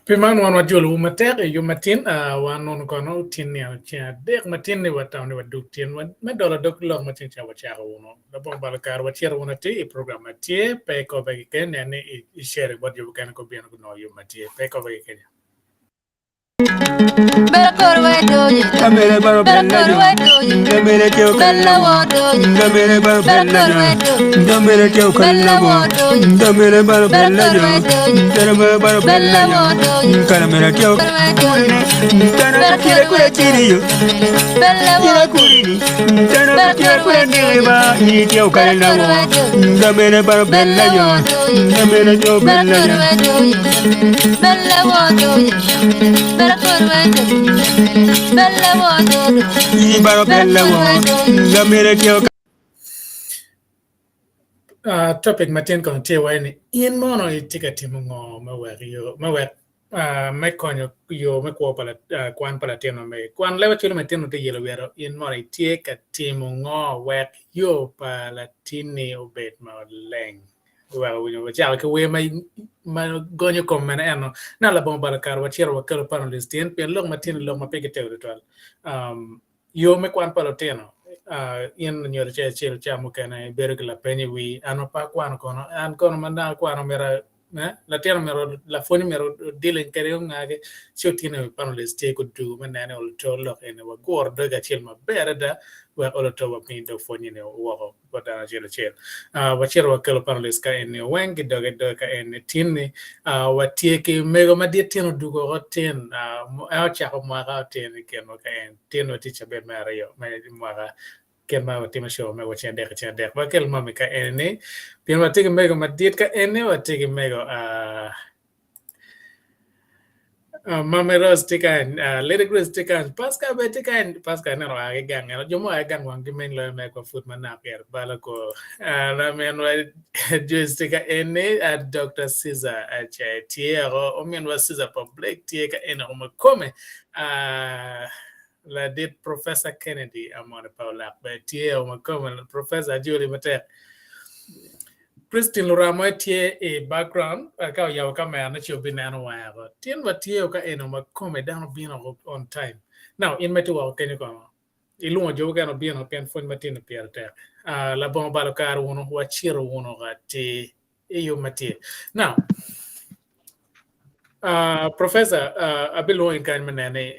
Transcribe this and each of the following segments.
Pi man wan wajolowu matek i yub matin, wan nongo kono tin nino ceng adek matin ni watamo ni wadug tyen me dolo dog lok ma ceng ca wacako wunu. Labongo balo kare wacito wunu atir i program ma tye pe ikobe keken nen ni i share bot jo mukene gubino gunongo yub ma tye pe ikobe keken. Topic ma tin kono tye waci ni in mono itye ka timo ngo me wek yo me wek me konyo yo me kwo pa kwan pa latin ma megi. Kwan leb acwali ma tino tye yelo wiro in mono itye ka timo ngo wek yo pa latinni obed maleng. Oweko winyo wacako ki wer ma gonyo kom mene eno na labongo balo kare wacito wakelo panelist tyen pien lok ma tyen lok ma pigi tego tutwal. Um, yo me kwan pa lutino uh, in onyodo ce acel ca mukene ibedo ki lapeny i wi an ma pe akwano kono an kono ma naka akwano myero. Latin omyero lapwony omyero odiling kede ongagi ci otyeno panelist tye gudugu me nene oluto lok eni waguro doge acel maber adada wek oluto wami dog pwony eni woko bot dano acel acel. Wacito wakelo panelist ka eni weng ki doge doge ka eni tin-ni watye ki mego madit tin odugo oko tin en ocako mwaka otin i kinwa ka en tin watye cabit me aryo me mwaka Kit ma watimo show me wa ceng adek ki ceng adek. Wakel mami ka eni ni pien watye ki mego madit ka eni watye ki mego uh, uh, Mami Rose tye kany, uh, Lady Grace tye kany, Pascal bene tye kany. Pascal ineno oa ki gang eno, jo mua ki gang wang gimeny loyo megwa pud manok ger balo ko. Uh, laminwa Joyce tye ka eni, uh, Dr. Caesar Acae tye oko, ominwa Caesar Public tye ka eni oko makome. Uh, Ladit Professor Kennedy Amone pa Olak bene tye o ma kome Professor ajoli matek. Christine Luramo tye i background ka oyabo kamera ne ci obineno wange oko. Tin watye o ka eno ma kome dano bino on time. Now in ma itye woko kenyo kono ilwongo jo mukene obino pien pwony matino pire tek. Uh, labongo balo kare wunu wacito wunu atir i yub ma tye. Now, uh, Professor, uh, abilwongo in kany me nene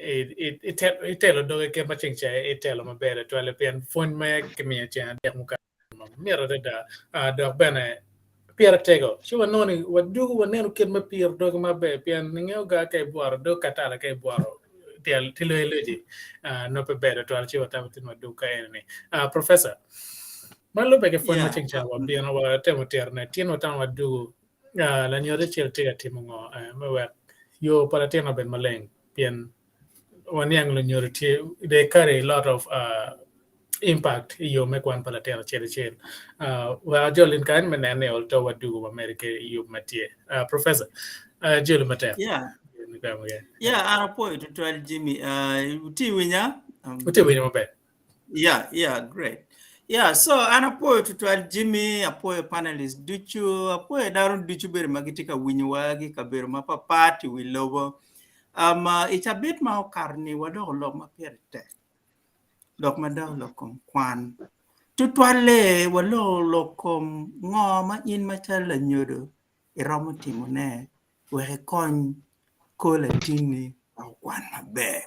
itelo doge kit ma ceng ca itelo maber tutwalle pien pwony ma kimiyo ceng adek mukato mamit adada uh, dok bene pire tego. Ci wanongo ni wadugo waneno kit me piro doge maber pien ingeyo ga ka ibworo dog katala ka ibworo tyel tiloyo iloci uh, nongo pe ber tutwal ci watamo tin wadug ka eni. Uh, Professor, Ma lubbe ki pwony ma ceng ca wabino watemo tirone, tin watamo wadugu lanyodo acel tye ka timo ngo me wek yo pa latin obed maleng pien waniang lunyodo tye they carry a lot of impact i yo me kwan pa latin acel acel. Wek ajol in kany me neno ni ol to wadugu wamedo ki yub ma tye. Professor, ajoli matek. Yeah. Yeah, an apwoyo tutwal Jimmy. Uh, itye winya? Um, Itye winyo maber. Yeah, yeah, great. Yeah, so an apwoyo tutwal Jimmy, apwoyo panelist ducu, apwoyo dano ducu bedo ma gitye ka winyowa ki kabedo mapapat i wi lobo. Um, uh, i cabit ma okato ni wadoko lok ma pire tek, lok ma dok lok kom kwan. Tutwalle waloko lok kom ngo ma in macalo lanyodo iromo timone wek ikony kor latinni wek okwan maber.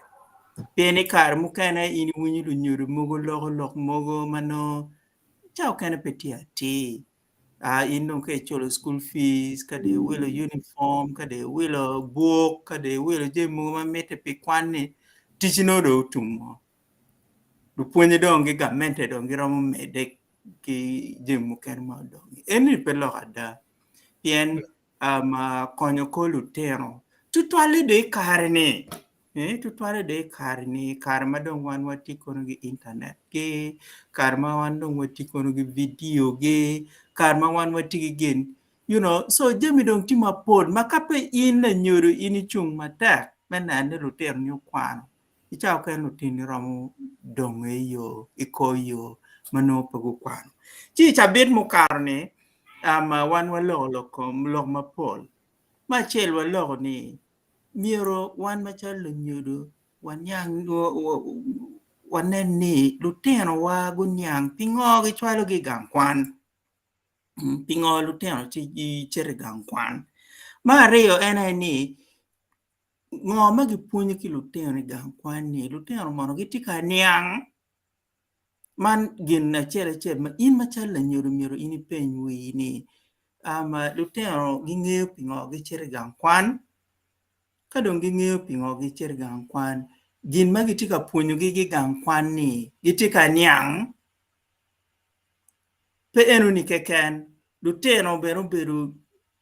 Pien i kare mukene in iwinyo lunyodo mogo loko lok mogo ma nongo ca mukene pe tye atir. Aa in dong ka iculo cukul fic, ka dong iwilo unifom, ka dong iwilo buk, ka dong iwilo jami mogo ma mitte pi kwan-ni, ticci nongo dong otum-o. Lupwonye dong ki gamente dong giromo medde ki jami mukene ma odong. Eni pe lok ada pien um, konyo kor lutino tutwalle dong i kare-ni eh, tutwalle dong i kare-ni kare ma dong wan watye kono ki internet ki kare ma wan dong watye kono ki video gi kare ma wan watye ki gin you know so jami dong tye mapol ma ka pe in lanyodo in icung matek me neno ni lutino-ni okwano I cawa mukene lutini romo dongo i yo i kor yo ma nongo pe gukwano. Ci i cabit mukato-ni um, wan waloko lok kom lok mapol. Me acel waloko ni myero wan macalo lunyodo waniang wanen ni lutinowa guniang pingo gicwalogi i gang kwan. Pingo lutino cito i gang kwan. Me aryo en aye ni Ngo ma gipwonyo ki lutino i gang kwan-ni? Lutino mono gitye ka niang? Man gin acel acel ma in macalo lanyodo myero in ipeny wii ni lutino gingeyo pingo gicito i gang kwan? Ka dong gingeyo pingo gicito i gang kwan, gin ma gitye ka pwonyogi ki i gang kwan-ni gitye ka niang? Pe enoni keken, lutino bene obedo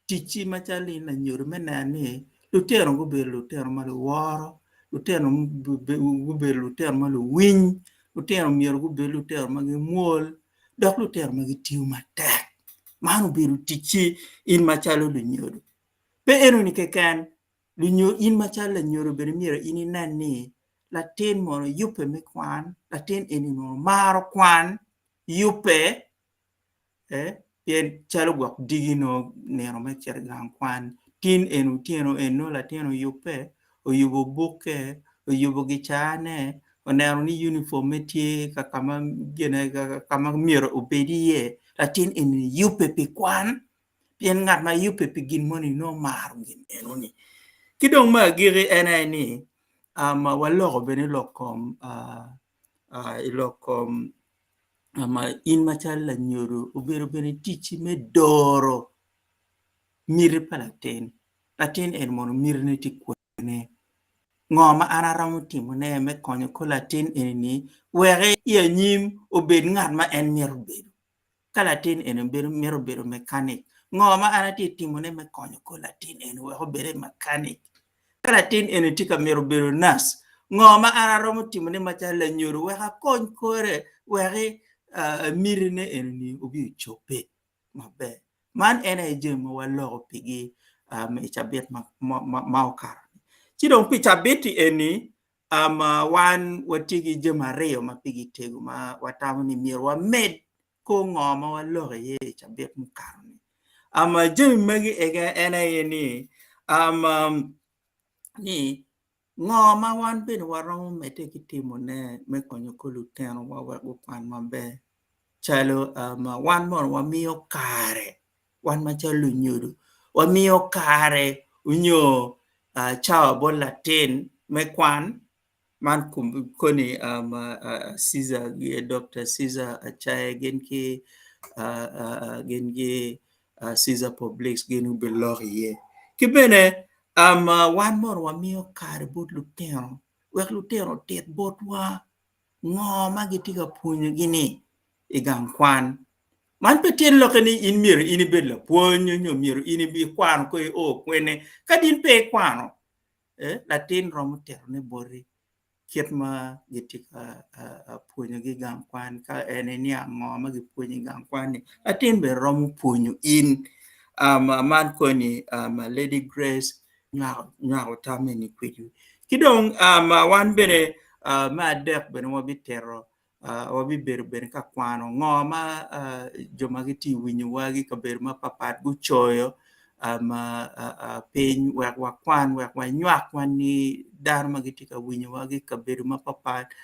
ticci macalo in lanyodo me neno ni lutino gubedo lutino ma luworo, lutino gubedo lutino ma luwiny, lutino myero gubed lutino ma gimwol dok lutino ma gitiyo matek. Man obedo ticci in macalo lunyodo. Pe enoni keken, in macalo lanyodo bene myero in inen ni latin mono yubbe me kwan, latin eni mono maro kwan, yubbe pien calo gwok diki nongo nino me cito i gang kwan tin eni otyeno eni nongo latin oyubbe oyubo bukke oyubo gicane oneno ni uniforme tye ka ma myero obed iye latin eni yubbe pi kwan. Pien ngat ma yubbe pi gin moni nongo maro gin enoni. Ki dong me agikki en aye ni um, waloko bene i lok kom uh, uh, i lok kom um, in macalo lanyodo obedo bene ticci me doro miti pa latin. Latin eni mono mitine tye kwene? Ngo ma an aromo timone me konyo kor latin eni-ni wek i anyim obed ngat ma en mito bedo? Ka latin eni bedo mito bedo mekanik, ngo ma an atye ka timone me konyo kor latin eni wek obed mekanik? Ka latin eni tye ka mito bedo nac, ngo ma an aromo timone macalo lanyodo wek akony kore wek mitine eni obi ocobbe maber? Man en aye jami ma waloko pigi i cabit ma okato-ni. Ci dong pi cabit-ti eni, wan watye ki jami aryo ma pigi tego ma watamo ni myero wamed kor ngo ma waloko iye i cabit mukato-ni. Jami magi ege en aye ni, ni Ngo ma wan bene waromo medde ki timone me konyo kor lutinowa wek gukwan maber? Calo wan mono wamiyo kare, wan macalo lunyodo wamiyo kare nyo cawa bot latin me kwan man koni Ceaser Dokta Ceaser Acaye gin ki Ceaser Publix gin gubiloko iye ki bene Wan mono wamiyo kare bot lutino wek lutino otit botwa ngo ma gitye ka pwonyogi-ni i gang kwan. Man pe tyen lokke ni in myero in ibed lapwony nyo myero in ikwano kong io kwene. Kadi in pe ikwano, latin romo titone boti kit ma gitye ka pwonyogi i gang kwan ka en eniang ngo ma gipwonyo i gang kwan-ni latin bene romo pwonyo in man koni Lady Grace nywako tam eni kwedwu ki dong wan bene me adek bene wabitito Wabibedo bene ka kwano ngo ma jo ma gitye ka winyowa ki i kabedo mapatpat gucoyo piny wek wakwan wek wanywak wan ki dano ma gitye ka winyowa ki i kabedo mapatpat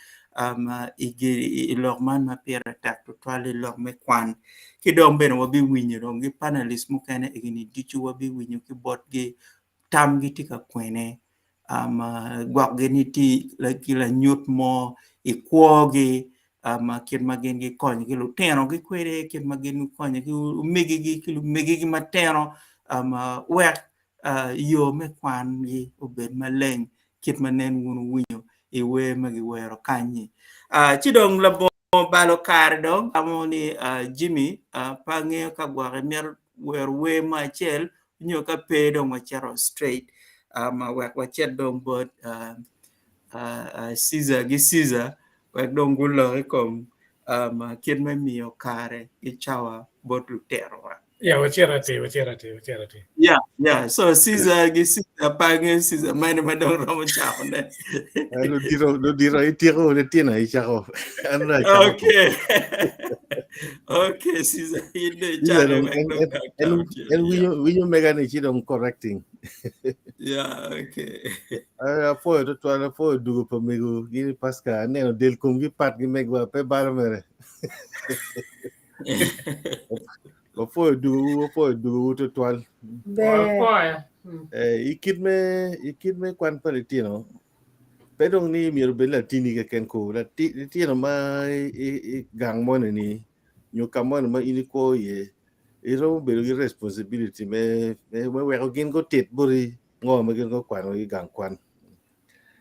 i lok man ma pire tek tutwal i lok me kwan. Ki dong bene wabiwinyo dong ki panalist mukene eni ducu wabiwinyo ki botgi tamgi tye ka kwene gwokgi ni tye ki lanyut mo i kwogi kit ma gin gikonyo ki lutinogi kwede kit ma gin gikonyo ki omegigi ki lumegigi matino wek yo me kwangi obed maleng kit ma nen wun wuwinyo i wer ma giwero kany-nyi. Ci dong labongo balo kare dong atamo ni Jimmy pe angeyo ka gwok imito wero wer mo acel nyo ka pe dong wacito straight wek wacit dong bot Ceaser ki Ceaser wek dong gulok i kom kit me miyo kare ki cawa bot lutinowa. Yeah, wacit atir, wacit atir, wacit atir. Yeah, yeah. So Caesar gi Caesar pe angeyo Caesar mene ma dong romo cakone. Ludito, ludito ityeko litino icako. An dong acako. Okay. Okay, Caesar in dong Caesar icako dong wek en dong en en acako cito. en Yeah. winyo winyo mega ni ci dong correcting. Yeah, okay. Ay, Apwoyo tutwal, apwoyo dugo pa mego gini Pascal. Aneno del komgi pat gi megwa pe balo mere. Wapwoyo dugowu, wapwoyo dugowu tutwal. Ber. Wapwoyo. Eh, i kit me i kit me kwan pa litino pe dong ni myero obed latini keken ko lati litino ma i, i, i gang moni ni nyo ka moni ma in ikwo iye iromo bedo ki responsibility me, me, me weko gin gutit boti ngo ma gin gukwano i gang kwan.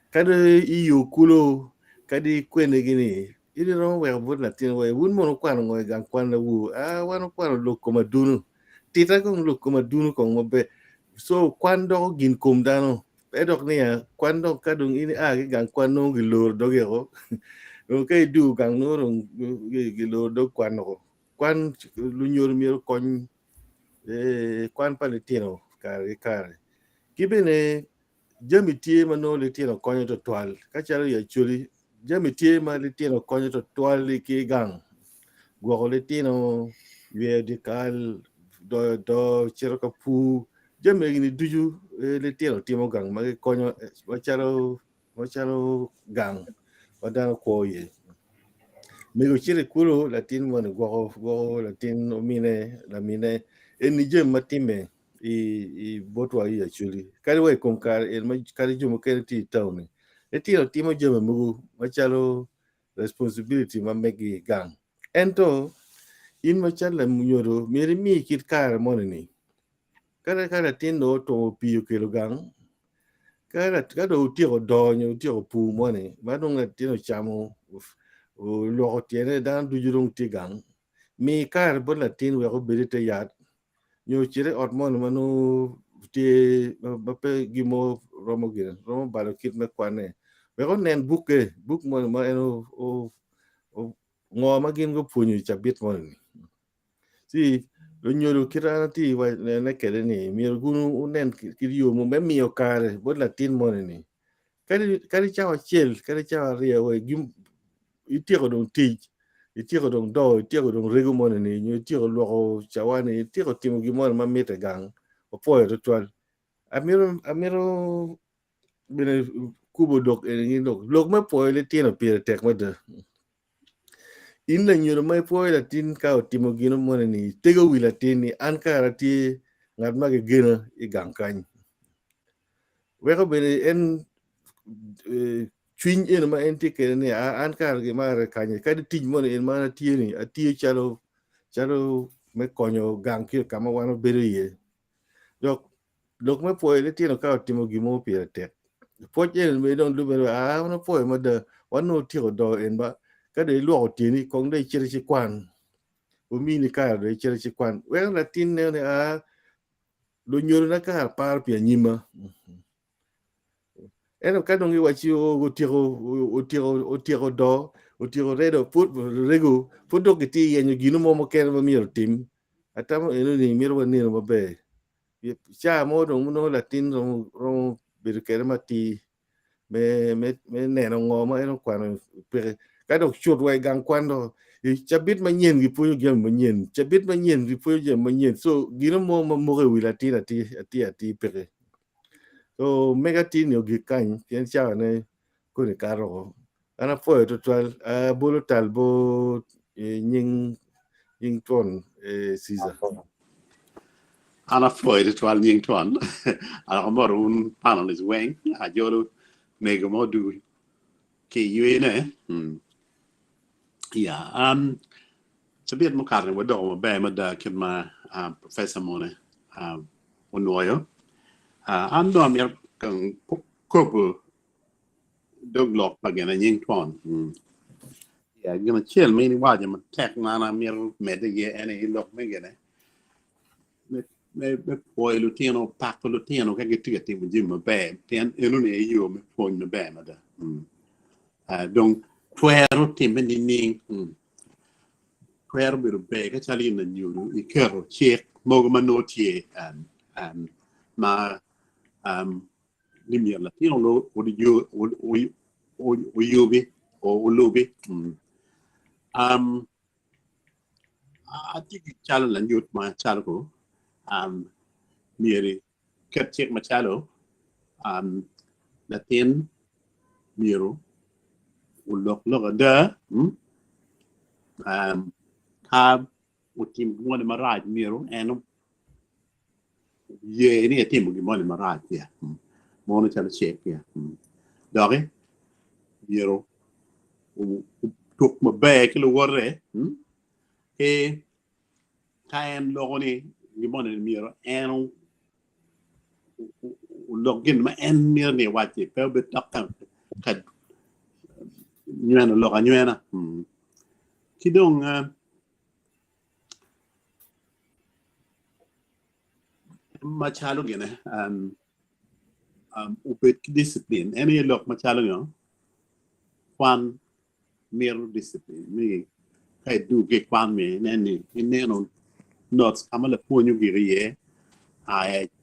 Kadi i yo kulu, kadi kwenegi ni In iromo weko bot latin wa, wun mono wukwano ngo i gang kwan lawu? Ah, wan wukwano lok kom adunu. Tita kong lok kom adunu kong maber. So, kwan doko gin kom dano. Pe dok niya, kwan dok ka dong in ia ki gang kwan nongo giloro dogi oko. Dong ka idugo gang nongo dong giloro dog kwan oko. Kwan lunyodo myero okony eh, kwan pa litino kare ki kare. Ki bene Jami tye ma nongo litino konyo twatwal ka calo i Acholi, jami tye ma litino konyo twatwal ki i gang, gwoko litino, yweyo dyekal, doyo doo, cito ka pur, jami eni ducu litino timo gang ma gikonyo macalo macalo gang ma dano kwo iye. Mego cito i kulu latin moni gwoko gwoko latin omine lamine eni jami ma timme i i botwa i Acholi kadi wa i kom kare en ma kadi jo mukene tye i taun-ni litino timo jami mogo macalo responsibility ma megi gang ento in macalo lanyodo myero imi kit kare moni-ni Ka ka latin dong otwomo pii okelo gang, ka dong otyeko doo nyo otyeko pur moni ma dong latin ocamo olwoko tyene dano ducu dong tye gang, mi kare bot latin wek obed ite yat nyo ocit i ot moni ma nongo tye ma pe gin mo romo gine romo balo kit me kwane wek onen bukke buk moni ma en ngo ma gin gupwonyo i cabit moni-ni. Ci lunyodo kit an atye ka nene kwede ni myero gunen kit yo mo me miyo kare bot latin moni ni kadi cawa acel kadi cawa aryo wa ityeko dong tic ityeko dong doo ityeko dong rego moni ni nyo ityeko lwoko cawani ityeko timo gin moni ma mitte gang opwoyo tutwal amito amito bene kubo lok eni lok me pwoyo litino pire tek mada. In lanyodo ma ipwoyo latin ka otimo gin moni ni itego wi latin ni an kara atye ngat ma kigena i gang kany. Weko bene en cwiny eno ma en tye kwede ni an kara gimara kany kadi tic moni en ma an atiyo ni atiyo calo calo me konyo gang ki ka ma wan wabedo iye. Dok lok me pwoyo litino ka otimo gin mo pire tek. Pwoc eni bene dong lubbe ni aa wan wapwoyo mada wan nongo otyeko doo en ba ka dong ilwoko tyeni kong dong icito ci kwan omini kare dong icito ci kwan weko latin neno ni aa lunyodona kara paro pi anyima. Ento ka dong giwacci otyeko otyeko otyeko doo otyeko redo pud rego pud dok gitye yenyo gino mo mukene ma myero otim atamo eno ni myero wanenu maber ca mo dong nongo latin romo romo bedo kwede matir me me me neno ngo ma en okwano peke ka dok cut wa i gang kwan dong i cabit manyen gipwonyo jami manyen cabit manyen gipwonyo jami manyen so gino mo ma moko i wi latin atir atir atir peke. So mega tin ni ogik kany pien cawa ne koni kato oko. An apwoyo tutwal abolo tal bo nying nying twon Caesar. An apwoyo tutwal nying twon adok amoto wun panelist weng ajolo mego mo ducu ki ywene. Yeah, cabit mukato ni wadoko maber mada kit ma professor mone onwoyo. An dong amito kong kobo dog lok pa gin anying twon. Yeah, gin acel ma in iwaco matek ma an amito medde iye en aye lok me gine me me pwoyo lutino, pako lutino ka gitye ka timo jami maber pien enoni aye yo me pwony maber mada. Dong twero timme nining? Twero bedo ber ka calo in lanyodo iketo cik mogo ma nongo tye ma ni myero latin oyubi olubi. Atye ki calo lanyut macalo ko myero iket cik macalo latin myero olok lok ada ka otim gin moni marac myero en oye ni etimo gin moni marac mono calo cik doki myero otuk maber ki luwote ki ka en loko ni gin moni myero en olok gin ma en mito ni ewac-ci pe obed dok ka nyweno lok anywena ki dong macalo gine obed ki discipline en aye lok macalo nio kwan mito discipline ni ka idwogo ki i kwan ni inen ni ineno notes ka ma lapwony ogiko iye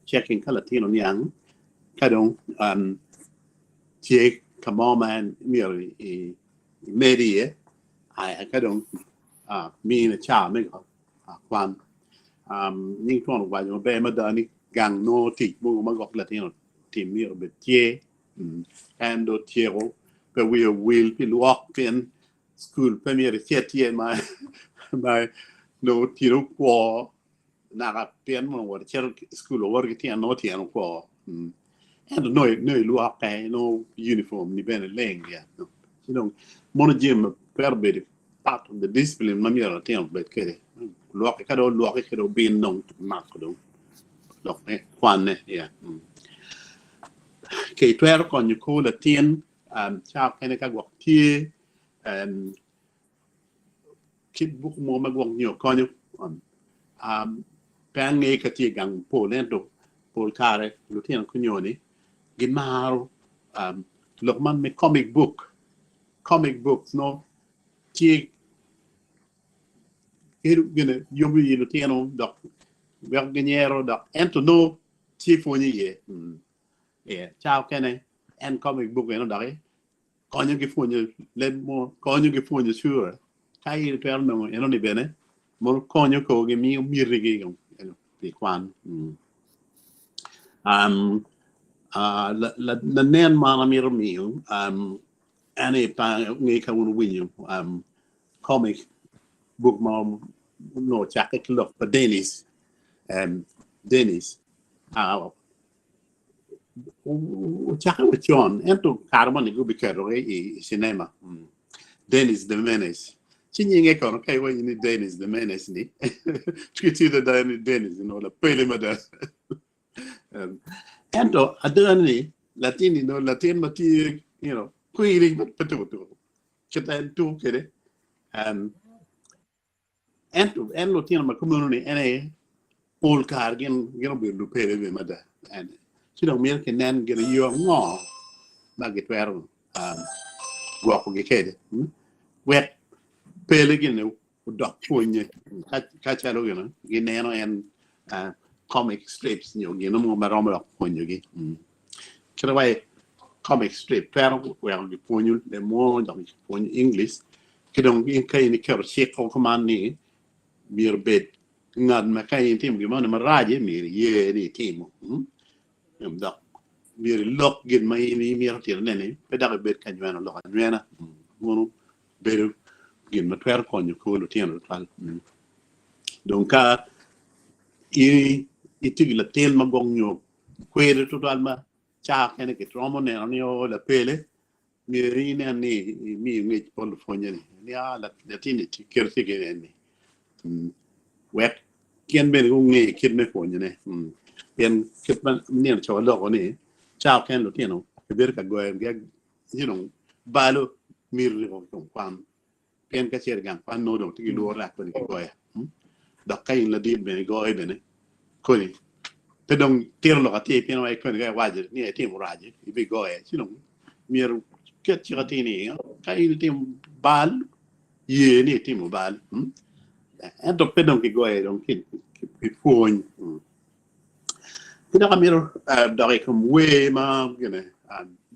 checking ka latin oniang ka dong tye ka mo ma myero imed iye ka dong mine cawa me kwan nying twon owaco maber mada ni gang nongo tic mogo ma gwok latin otim myero obed tye. En dong otyeko pe wiye owil pi lwok pien Cukul pe myero icit iye ma ma nongo tyeni okwo naka pien nongo wot icito i cukul wawoto ki tyen nongo tyeni okwo ento nongo nongo ilwokke nongo uniform ni bene leng ya ci dong mono jami ma twero bedo part of the discipline ma myero latin obed kwede olwokke ka dong olwokke ci dong obin dong mako dong lok me kwanne ya ka itwero konyo kor latin Cawa mukene ka gwok tye kit buk mo ma gwok nyo konyo pe ange ka tye i gang mapol ento pol kare lutino kunyoni gimaro lok man me comic book, comic books nongo tye gine yobo i lutino dok weko ginyero dok ento nongo tye pwony iye cawa mukene En comic book eno doki konyo gi pwonyo leb mo, konyo gi pwonyo cura. Ka in itwero nongo eno ni bene mono konyo ko gi miyo miti gi eno pi kwan. Um, uh, lanen ma an amito miyo um, en aye pe ange ka wun wuwinyo um, comic book ma onongo ocakke ki lok pa Dennis um, Dennis uh, Ocakke wa con ento kare moni gubiketo i cinema Dennis the Menace ci nyinge kono ka iwaco ni Dennis the Menace ni ci tye ada ni Dennis onongo lapele mada ento ada ni latin-ni nongo latin ma tye you know kwiri pe tuko tuko kit ma en tuko kwede Ento en lutino ma kumeno ni en aye pol kare gin gin obedo lupele bene mada. En ci dong myero kinen gin yo ango ma gitwero um, gwokogi kwede hmm? wek pele gin odok pwonye ka, ka calo gin gineno en uh, comic strips nyo gin mo ma romo dok pwonyogi. Mm. Kit wa comic strip twero weko gipwonyo leb mo dok gipwonyo English ki dong in ka in iketo cik kuman ni myero obed ngat ma ka in itimo gin moni marac myero iye ni itimo dok myero ilok gin ma in imito timone ni pe dok ibed ka nyweno lok anywena mono bedo gin ma twero konyo kor lutino tutwal. Dong ka in itye ki latin ma gwok nyo kwede tutwal ma caa kene kiromo neno ni o lapele myero inen ni imiyo ngec bot lupwonye ni ni a latin-ni kite tye gin eni wek gin bene gunge kit me pwonyone pien kit ma nino ca waloko ni caa okene lutino gibedo ka goyogi you know balo miti i kom kwan. Pien ka cito i gang kwan nongo dong tye ki lworo rac koni kigoya. Dok ka in ladit bene igoye bene koni pe dong tito lok atir pien wai koni ka iwaco ni itimo rac ibigoye ci dong myero ket cik atir ni ka in itimo bal ye ni itimo bal ento pe dong kigoye dong ki pwony. Ki dok amito dok i kom wer ma gine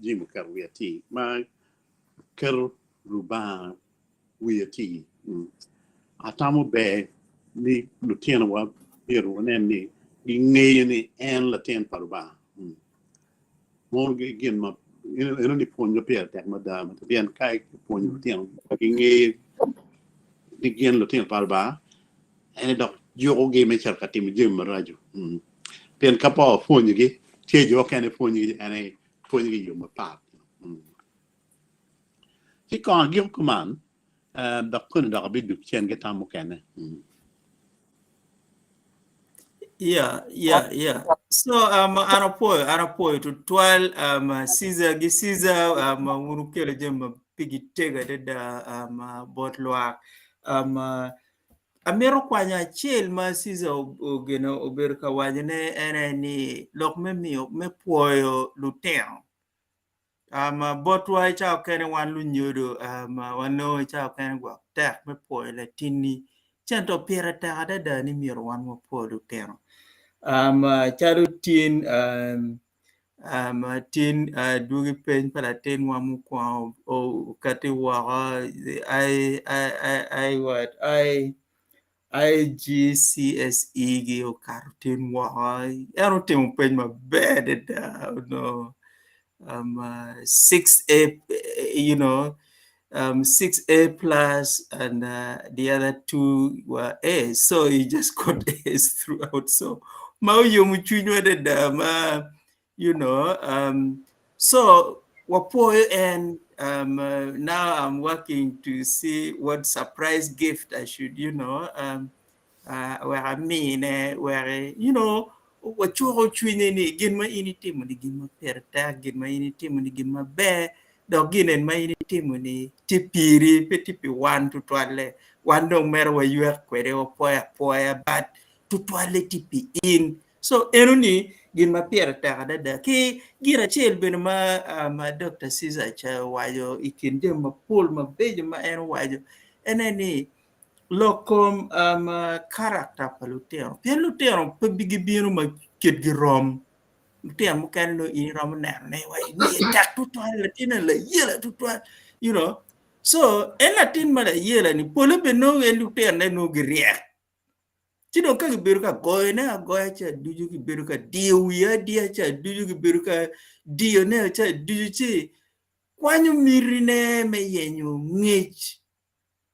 Jim oketo wiye atir ma keto Lubanga wiye atir. Atamo ber ni lutinowa myero wanen ni gingeyo ni en latin pa Lubanga. Mono gin ma eno ni pwony ma pire tek mada pien ka ipwonyo lutino gingeyo ni gin lutino pa Lubanga en dok jukogi me cito ka timo jami maraco. Pien ka pe wapwonyogi tye jo mukene pwonyogi en aye pwonyogi i yo mapat. Ci kong agiko kuman, dok koni dok abidug cen ki tam mukene. Yeah, yeah, yeah. So um, an apwoyo, an apwoyo tutwal um, Caesar gi Caesar um, wun wukelo jami ma pigi tego adada um, bot lwak. Um, amito kwanyo acel ma Caesar ogeno obedo ka wacone en aye ni lok me miyo me pwoyo lutino. Um, botwa i cawa okene wan lunyodo um, wanongo i cawa okene gwok tek me pwoyo latinni. Ci ento pire tek adada ni myero wan wapwo lutino. Um, calo tin um, um, tin uh, dwogi peny pa latinwa mukwongo okati woko I, I, I, I, what, I, IGCSE gi okato tin woko en otimo peny maber adada onongo 6A you know. um, six A plus and uh, the other two were A's. So he just got A's throughout. So ma oyomo cwinywa adada ma you know um, so wapwoyo en um, uh, now I'm working to see what surprise gift I should you know um, uh, wek amine wek you know wacuko cwinye ni gin ma in itimo ni gin ma pire tek gin ma in itimo ni gin maber dok gin en ma in itimo ni tye piri pe tye pi wan tutwalle wan dong mere waywek kwede wapwoyo apwoya but tutwalle tye pi in so enoni gin ma pire tek adada ki gin acel bene ma uh, ma Dr. Caesar ca owaco i kin jami mapol mabeco ma en owaco en aye ni lok kom um, character pa lutino pien lutino pe gibino ma kitgi rom lutino mukene nongo in iromo neno ne wa wiye tek tutwal latin eni layela tutwal you know so en latin ma layela ni pole bene nongo en lutinone nongo giryek ci dong ka gibedo ka goyone agoya ca ducu gibedo ka diyo wiye adiya ca ducu gibedo ka diyone ca ducu ci kwanyo mitine me yenyo ngec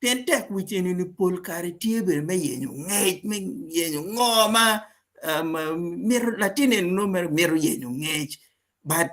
pien tek wic eni pol kare tye bene me yenyo ngec me yenyo ngo ma um, mito latin eni nongo mere mito yenyo ngec but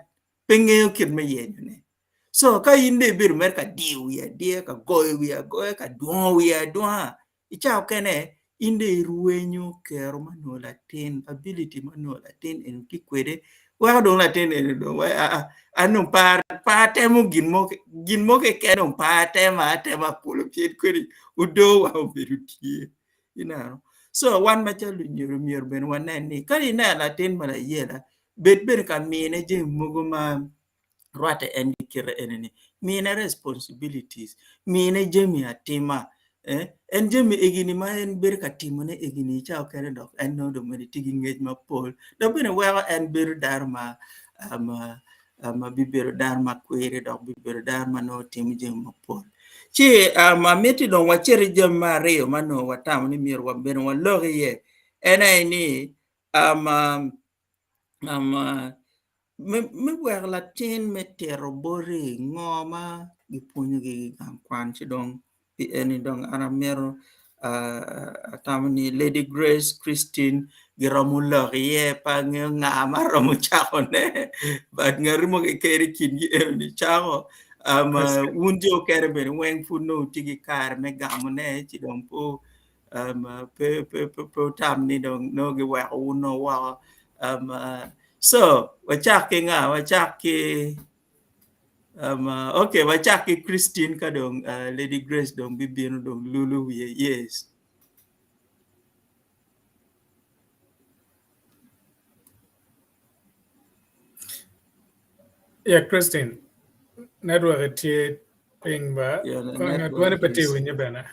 pe ngeyo kit me yenyone so ka in dong ibedo mere ka diyo wiye adiya ka goyo wiye agoya ka dwongo wiye adwonga I cawa okene in dong irwenyo kero ma nongo latin ability ma nongo latin eni tye kwede weko dong latin eni dong wai aa an dong pe atemo gin mo gin mo keken dong pe atemo atema kulu pien kodi odoo wa obedo tye ineno so wan macalo lunyodo myero bene wanen ni ka ineno latin ma layela bed bene ka mine jami mogo ma rwatte en ki kite eni-ni, mine responsibilities, mine jami atima, eh, en jami egini ma en bedo ka timone egini ca okene dok en nongo dong bene tye ki ngec mapol dok bene weko en bedo dano ma ma ma bibedo dano ma kwiri dok bibedo dano ma nongo timo jami mapol. Ci um, amiti dong wacit i jami me aryo ma nongo watamo ni myero bene walok iye en aye ni um, um, Me weko latin me tito boti ngo ma gipwonyogi i gang kwan ci dong pi eni dong an amito atamo ni Lady Grace Christine giromo lok iye pe angeyo nga ma romo cakone but ngati mo keken i kingi eni cako wun jo okene bene weng pud nongo wutye ki kare me gamone ci dong pe wutam ni dong nongo giweko wun woko. So, wacak ki nga? Wacak ki um, okay, wacak ki Christine ka dong uh, Lady Grace dong bibino dong lulu wiye. Yes. Yeah, Christine. Network tye piny ba. Yeah, the Ngatwane network pe tye is winye bene.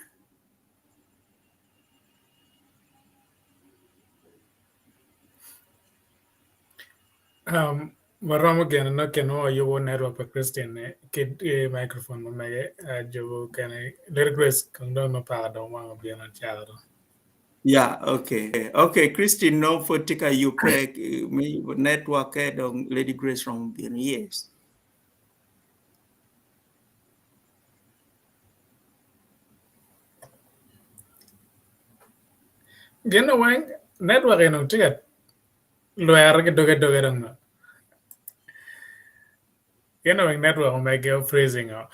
Um, waromo geno ni keno wayubo network pa Christine ni ki ki microphone ma mege uh, jogo kene Lady Grace kong dong nopako dong wang obino cako dong. Yeah, okay. Okay, Christine no pud tye ka yubbe me yubo network dong Lady Grace romo bino. Yes. Gin weng network eno tye ka lwero ki doge doge dong no. Gin weng network omege o freezing o.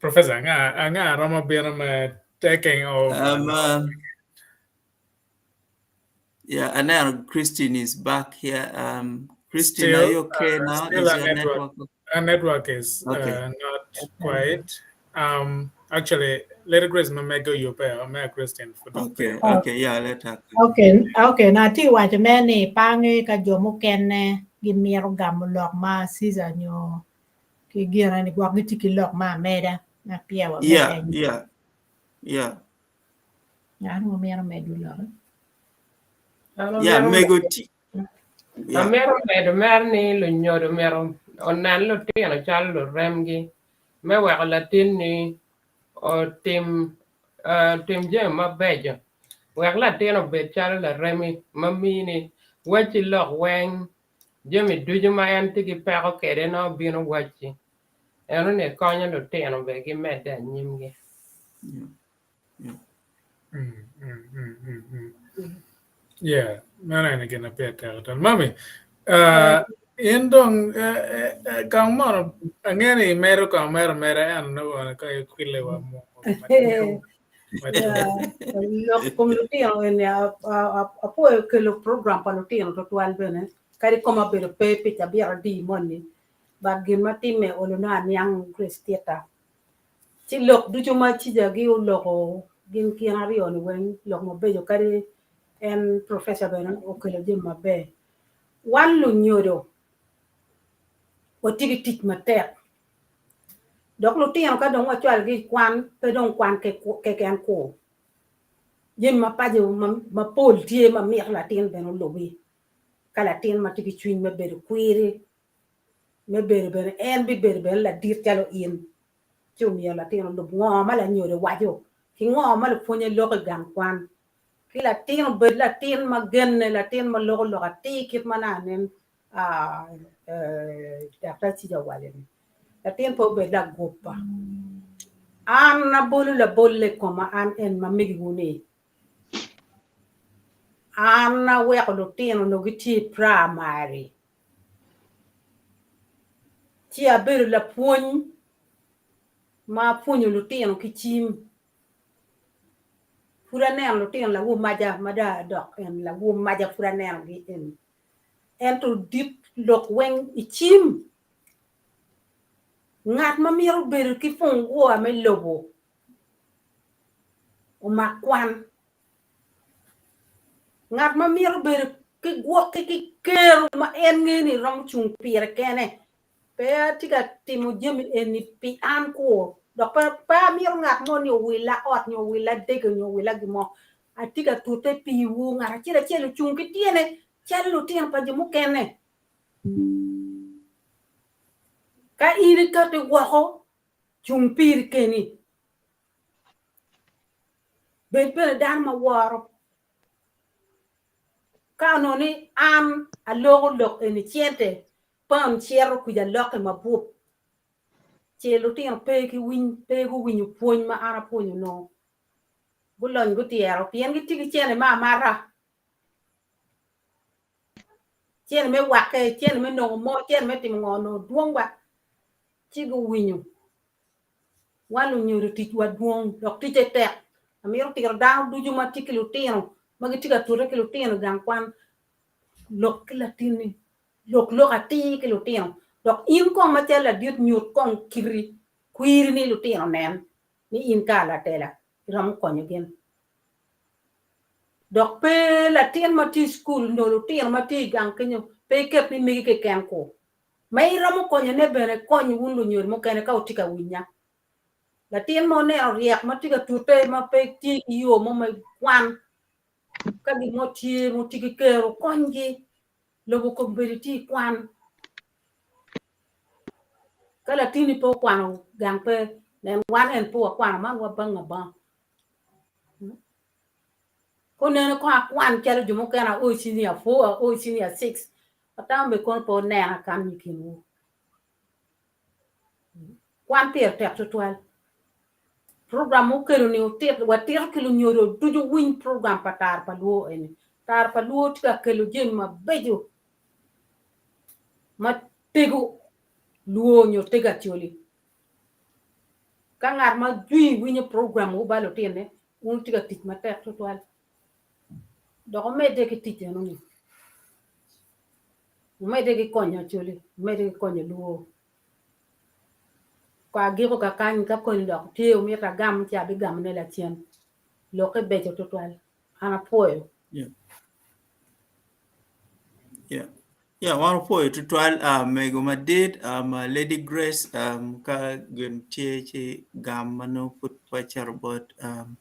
Professor anga anga romo bino me taking over. Um, yeah, aneno Christine is back here. Um, Christine, are Still, you okay now? still Is our your network, network our network is okay? not quite. Um, actually, Lady Grace Mamego Yope, Mayor Christine for the Okay, Oh, okay, yeah, let her come. okay, okay. Na ti waco me ni pangi ka jo mukene gimito gamo lok ma Caesar nyo ki gine ni gwok gitye ki lok ma ameda ma peya wamedde Yeah, anyim. yeah, yeah. An wamito medo lok. An Yeah, amito mego medo ti. Yeah. amito medo mere ni lunyodo myero onen lutino calo luremgi me weko latinni otim otim jami mabeco wek latin obed calo laremi ma mini wacci lok weng jami ducu ma en tye ki peko kwede nongo bino wacci. Enoni konyo lutino bene gimedde anyimgi. Yeah, meno ene gin ma pire tek adada. Mami, uh, in dong uh, kong mono angeyo ni imedo kong mere ameda ento nongo bene ka ikwille wa mo Lok kom lutino eni apwoyo kelo program pa lutino tutwal bene kadi koma obedo pe pi cabit adi moni but gin ma timme olo nongo aniang Grace Theatre Ci lok ducu ma cijagi oloko gin gin aryoni weng lok mabeco kadi en professor bene okelo jami maber. Wan lunyodo watye ki tic matek dok lutino ka dong wacwalogi i kwan pe dong kwan keken kur jami ma paco mapol tye ma mito latin bene olubi ka latin ma tye ki cwiny me bedo kwiri me bedo bene en bibedo bene ladit calo in ci omyero latin olub ngo ma lanyodo waco ki ngo ma lupwonye loko i gang kwan ki latin obed latin ma genne latin ma loko lok atir kit ma naka nen Daktar Cica owaco ni latin pe obed laguppa an abolo labolle i koma an en ma megiwu ni an aweko lutino onongo gitye i primary Ci abedo lapwony ma apwonyo lutino ki cim. Pud aneno lutino lawo maca ma dong adok en lawo maca pud anenogi eni ento dit lok weng i cim. Ngat ma mito bedo ki pungwa me lobo omak kwan. Ngat ma mito bedo ki gwokke ki kero ma en ngeyo ni romo cung pire kene pe atye ka timo jami eni pi an kur dok pe amito ngat mo ni owilla ot nyo owilla dege nyo owilla gin mo atye ka tute piwu ngat acel acel ocung ki tyene calo lutino pa jo mukene. Ka in ikati woko cung piri keni. Bed bene dano ma woro. Ka onongo ni an aloko lok eni cente pound cito kwija alokke mabup, ce lutino pe ki winy, pe guwinyo pwony ma an apwonyo onongo gulony gutyero pien gitye ki cente me amata, cente me wakke, cente me nongo mo, cente me timo ngo onongo dwong ba ci guwinyo. Wan lunyodo ticwa dwong dok ticce tek. Amito tiro dano ducu ma tye ki lutino ma gitye ka tute ki lutino i gang kwan, lok ki latinni, lok lok atir ki lutino dok in kong macalo ladit nyut kong kiti kwiri ni lutino onen ni in ka latela iromo konyo gin. Dok pe latin ma tye i cukul nyo lutino ma tye i gang kenyo pe iket ni megi keken ku. Ma iromo konyone bene kony wun lunyodo mukene ka wutye ka winya. Latin ma oneno ryek ma tye ka tute ma pe tye ki yo mo me kwan ka gin mo tye ma tye ki kero konygi lobo kombeddi tye i kwan. Ka latinni pe okwano gang pe nen wan en pe wakwano man wabango abanga. Ka oneno kong akwan calo jo mukene ao i senior four ao i senior six Atamo bene kono pe wunena kany i kinwu. Kwan pire tek tutwal. Program ma wukelo-ni watito ki lunyodo ducu winy program pa Tara pa Luo eni. Tara pa Luo tye ka kelo jami mabeco ma tego Luo nyo tego Acholi. Ka ngat ma jwi winyo program wu ba lutine, wun wutye ka tic matek tutwal. Dok wumedde ki tic enoni. Wumedde ki konyo Acholi, wumedde ki konyo Luo. Ko agiko kakany ka koni dok tye wumito agam ci abigamone lacen. Lokke beco tutwal. An apwoyo. Yeah. Yeah. Yeah, wan opwoyo tutwal uh, mego madit um, uh, Lady Grace um, ka gin tye ci gam ma nongo pud wacito bot um,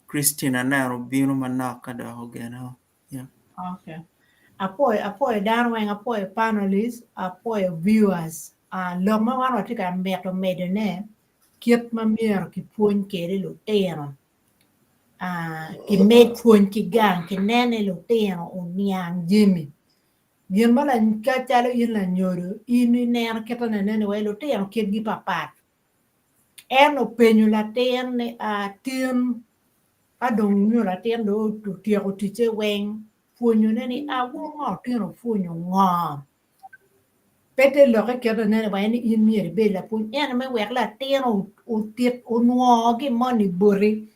Christine aneno obino manok ka dok ogeno. Yeah. Okay. Apwoyo, apwoyo dano weng, apwoyo panelists, apwoyo viewers. Uh, lok ma wan watye ka mito medone kit ma myero kipwony kwede lutino. Uh, kimed pwony ki gang, kinen ni lutino oniang jami. Gin ma ka calo in lanyodo in ineno kite nene ni wai lutino kitgi papat. En openyo latin ni tin ka dong nyo latin dong otyeko ticce weng pwonyone ni a wun ngo otino wupwonyo ngo? Pe te lokke kite nene wai ni in myero ibed lapwony ento me wek latin otit onwo gin moni boti.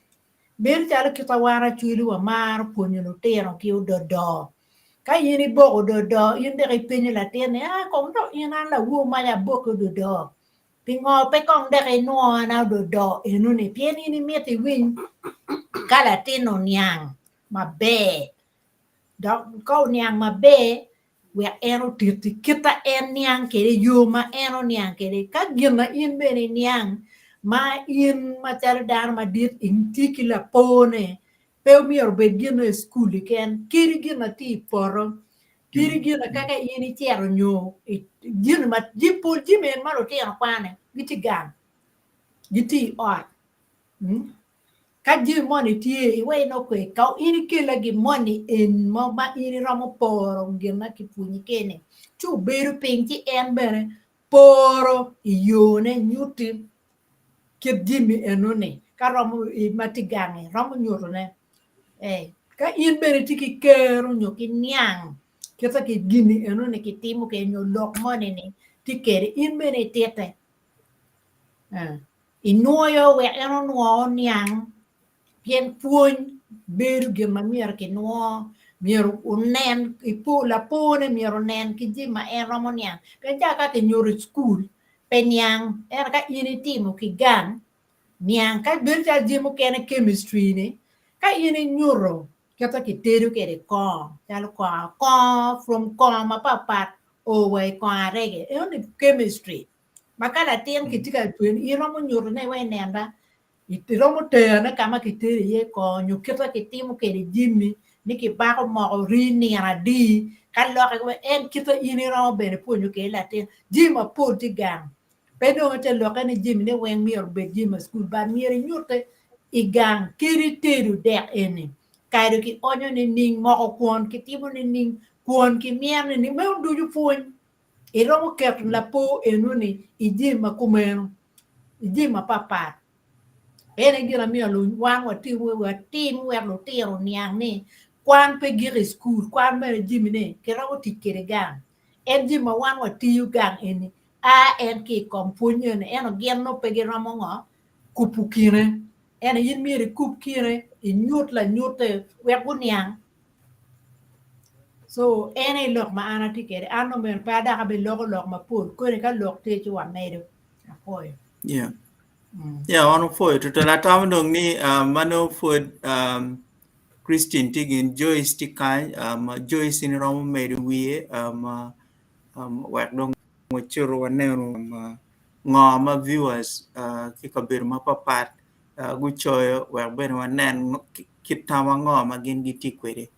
Bedo calo kit ma wan acwali wamaro pwonyo lutino ki ododo. Ka in iboko ododo in dok ipenyo latin ni a kong dok in an lawor maca aboki ododo pingo pe kong dok inwona ododo enoni pien in imito iwiny ka latin oniang maber dok ka oniang maber wek en otitti kit ma en niang kwede, yo ma en oniang kwede. Ka gin ma in bene iniang ma in macalo dano madit itye ki lapor-ne, pe myero obed gin ma i cukul keken, kadi gin ma tye i poto, kadi gin ma kaka in icito nyo jami ma pol jami eni ma lutino kwano gitye gang, gitye i ot. Ka jami moni tye, iwec nongo kwe ka in ikella gin moni en mo ma in iromo poro gin ma kipwonyi kene ci obedo piny ci en bene poro i yone nyutti kit jami enoni ka romo ma tye gangi romo nyutone ka in bene itye ki kero nyo ki niang kite ki gini enoni kitimo kwede nyo lok moni ni tye kwede in bene ititte. Inwoyo wek en onwo oniang pien pwony bedo gin ma myero kinwo myero onen lapore myero onen ki jami ma en romo niang pien ca ka kinyuto i cukul pe niang ento ka in itimo ki gang niang ka bedo calo jami mukene chemistry ni ka in inyuto kit ma kitedo kwede kongo calo kongo kongo from kongo mapatpat o wa i kongo arege enoni chemistry. Ma ka latin kitye ka pwonyo iromo nyutone wek inen ba iromo terone ka ma kitero iye kongo nyo kit ma kitimo kwede jami ni kibako moko rii nino adi ka lokke en kite in iromo bene pwonyo kwede latin jami mapol tye gang pe dong ite lokke ni jamine weng myero obed jami me cukul but myero inyute i gang kadi tedo dek eni kado ki onyo nining moko kwon kitimo nining kwon kimyeno nining meno ducu pwony. Iromo keto lapor enoni i jami ma kumeno, i jami mapatpat. En aye gin ma myero wan watim wek lutino oniang ni kwan pe gik i cukul, kwan bene jamine kiromo tic kwede gang. En jami ma wan watiyo gang eni a en ki i kom pwony eni ento gin nongo pe giromo ngo kubo kine. Ento in myero ikub kine inyut lanyute wek guniang. So en aye lok ma an atye kwede an dong bene pe adok abiloko lok mapol koni ka lok tye ci wamedo apwoyo. Yeah. Yeah, wan opwoyo tutwal atamo dong ni um, ma nongo pwod um, Christine tye gin Joyce tye kany um, Joyce in iromo medo wiye um, uh, um, wek dong wacito wanenu um, uh, ngo ma viewers uh, ki kabedo mapapat uh, gucoyo wek bene wanen kit tam ango ma gin gitye kwede.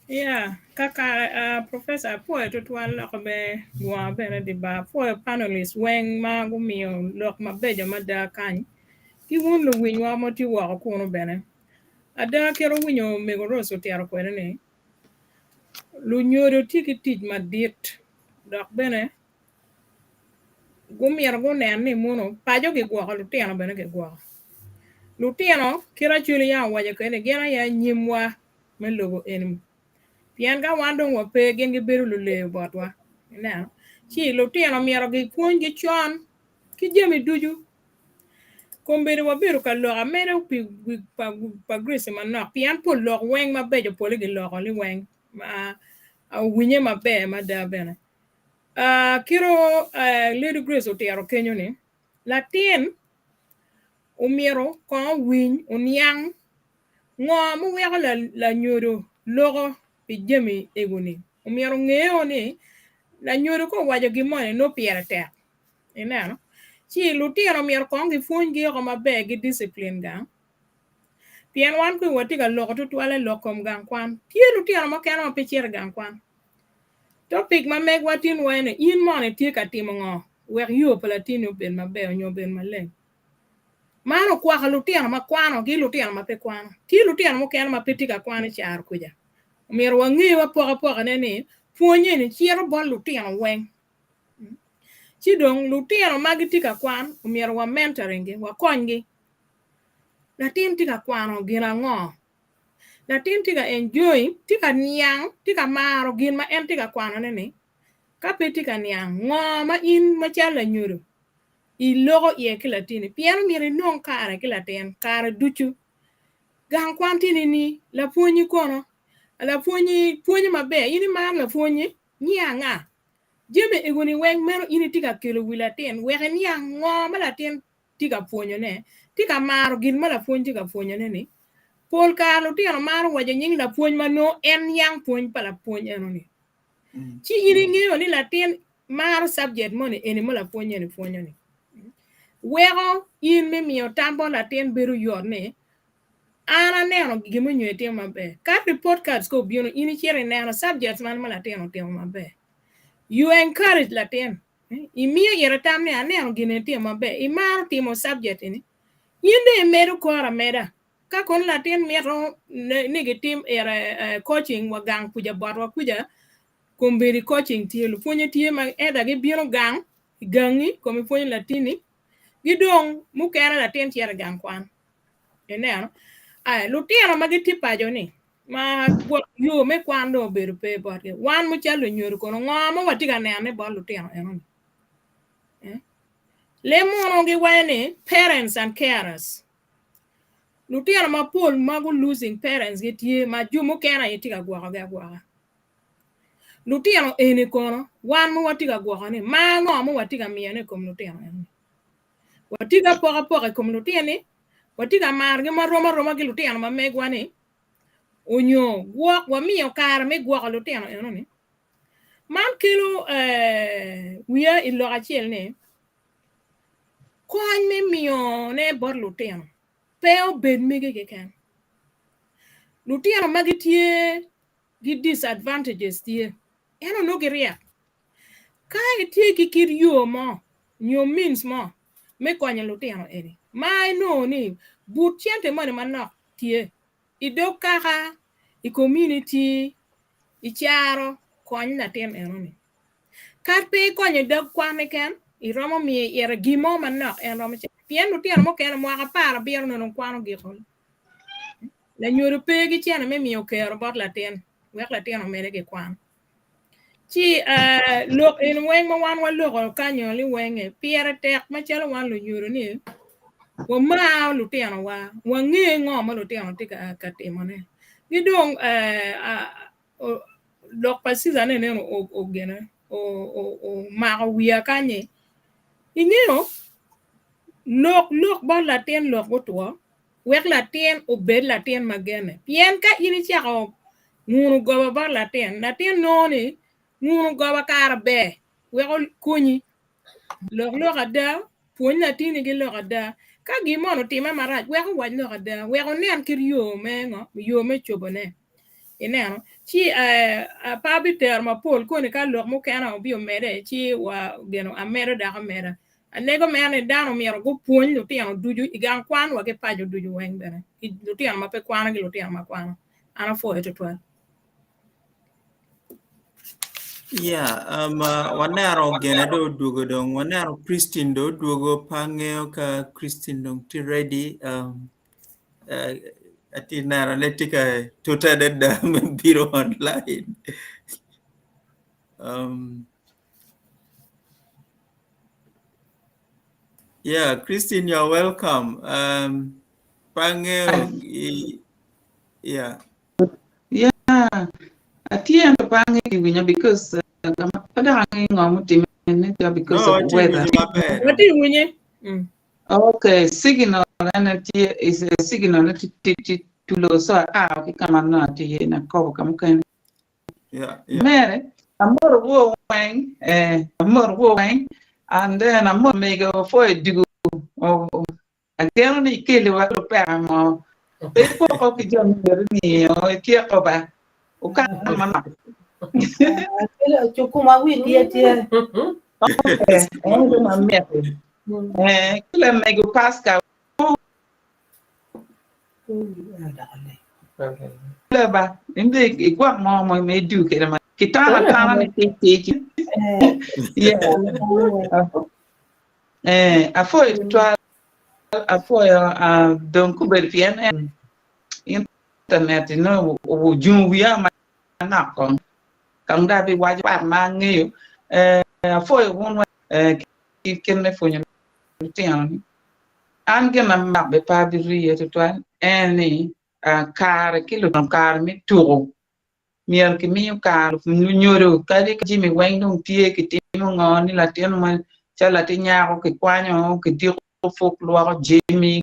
Yeah, kaka uh, Professor apwoyo tutwal loko be lwonga bene di bar apwoyo panelists weng ma gumiyo lok mabeco mada kany ki wun luwinywa ma tye woko kunu bene. Ada kit owinyo Mego Rose otito kwede ni lunyodo tye ki tic madit dok bene Gumito gunen ni mono paco gigwoko lutino bene gigwoko. Lutino kit acwali yam owaco kwede ni gin aye anyimwa me lobo eni pien ka wan dong wape gin gibedo luleyo botwa ineno ci lutino myero gipwonygi con ki jami ducu. Kombeddi wabedo ka lok amedo pi pa Grace manok pien pol lok weng mabeco pole giloko liweng ma owinye maber mada bene. Kit Lady Grace otito kenyo ni, latin omyero kong owiny, oniang ngo muweko lanyodo loko pi jami ego-ni. Omyero ongeo ni lanyodo ka owaco gin moni nongo pire tek. Ineno? Ci lutino myero kong gipwonygi oko maber gi discipline gang. Pien wan kong watye ka loko tutwalle lok kom gang kwan. Tye lutino mukene ma pe cito i gang kwan. Topic ma megwa tin waye ni in mono itye ka timo ngo wek yo pa latinni obed maber onyo obed maleng. Man okwako lutino ma kwano ki lutino ma pe kwano. Tye lutino mukene ma pe tye ka kwano i caro kuca. Omyero wange apokapoka-ne ni pwony eni cito bot lutino weng. Ci dong lutino ma gitye ka kwan omyero wa mentoring gi, wakonygi. Latin tye ka kwano gin ango? Latin tye ka enjoying, tye ka niang, tye ka maro gin ma en tye ka kwanone ni? Ka pe tye ka niang, ngo ma in macalo lanyodo iloko iye ki latini? Pien omyero inong kare ki latin kare ducu. Gang kwan tye nini? Lapwonyi kono? Lapwonyi pwonyo maber? In imaro lapwonyi? Nyiya anga? Jami egoni weng meno in itye ka kelo wi latin wek iniang ngo ma latin tye ka pwonyone, tye ka maro gin ma lapwony tye ka pwonyone-ni. Pol kare lutino maro waco nying lapwony ma nongo en niang pwony pa lapwony eno-ni. Ci in ingeyo ni latin maro subject moni eni ma lapwony eni pwonyo-ni. Weko in me miyo tam bot latin bedo yot ni an aneno gin ma onyo itimo maber. Ka report cards ka obino in icito ineno subjects man ma latin otimo maber. You encourage latin. Imiyo ite tam ni aneno gin eni itimo maber. Imaro timo subject eni. In dong imedo kore ameda. Ka kono latin mito ni gitim ire coaching wa gang kuca botwa kuca, kombeddi coaching tye, lupwonye tye ma either gibino gang i gangi kom ipwonyo latini, ki dong mukene latin cito i gang kwan. Ineno? Aya, lutino ma gitye paco ni, ma gwok yo me kwan dong obedo pe botgi, wan macalo lunyodo kono ngo ma watye ka nenone bot lutino enoni? Eh? Lim munu giwaco ni parents and carers. Lutino mapol ma gu losing parents gi tye ma jo mukene aye tye ka gwokogi agwoka. Lutino eni kono wan ma watye ka gwoko ni mar ango ma watye ka miyone i kom lutino eni? Watye ki apokapoka i kom lutino-ni? Watye ka marogi marom aroma ki lutino ma megwa ni? Onyo gwok wamiyo kare me gwoko lutino eno-ni? Man kelo wiya i lok acel ni kony me miyone bot lutino pe obed mege keken. Lutino ma gitye ki disadvantages tye, ento nongo giryek. Ka itye ki kit yo mo nyo means mo me konyo lutino eni, ma inongo ni but cente moni manok tye i dog kaka, i community, i caro, kony latin enoni. Kad pe ikonyo i dog kwan keken, iromo miyo ite gin mo manok en romo camo. Pien lutino mukene mwaka 70 nongo dong kwan ogiko. Lanyodo pe ki cene me miyo kero bot latin wek latin omede ki kwan. Ci lok eni weng ma wan waloko kanyo ni wenge pire tek macalo wan lunyodo ni wamar lutinowa, wange ngo ma lutino tye ka timone. Ki dong lok pa Caesar ni nen ogene omako wiya kanyi ingeyo lok lok bot latin lok gutwo wek latin obed latin ma genne. Pien ka in icako nguno goba bot latin, latin nongo ni nguno goba kara ber wek okonyi. Lok lok ada, pwony latini ki lok ada. Ka gin moni otime marac, wek owac lok ada, wek onen kit yo me ngo, yo me cobone. Ineno? Ci pe abitero mapol koni ka lok mukene obiomede ci wa gino amedo dok ameda. Alego mere ni dano myero gupwony lutino ducu i gang kwan wa ki paco ducu weng bene, lutino ma pe kwano ki lutino ma kwano. An apwoyo tutwal. Yeah, um, uh, waneno gene do odwogo dong, waneno Christine do odwogo, pe angeyo ka Christine dong tye ready. Um, uh, atye neno ne tye ka tute adada me bino online. Um, yeah, Christine, you're welcome. Um, pe angeyo, yeah. Yeah, atye ento pe angeyo ki winyo because uh, pe dok angeyo ngo mutimme ne because No, of watye weather. winyo maber. Watye winye. Mm. Okay, signal ene tye is a signal ne tye tye tulo so aa ki kama nongo atye iye nakobo ka mukene. Yeah, yeah. Mere, amoro wo weng, eh, amoro wo weng, and then amoro mego pwoyo dugu, ageno ni ikeliwa lupeka mo, pe ipoko ki jo myero ni ityeko ba, wukan manok. Cukuma wi tye tye. Okay, en gin ma miti. Eh, ki lamego Pascal. Okay. ba in dong igwok mo mo ma idu kwede ma kitano atana ni tic tic. Yeah. Eh, apwoyo tutwal, apwoyo ah, dong gubedo pien en internet nongo ojungo wiya manok kong. Kong dong abiwaco part ma angeyo. Eh, apwoyo wun wa eh, ki kit me pwonyo lutino ni. An gin ma dok bene pe abiriye tutwal en ni kare ki lutino kare me tuko myero kimiyo kare lunyodo kadi ka jami weng dong tye kitimo ngo ni latin mo calo latin nyako kikwanyo kidiko puk lwoko jami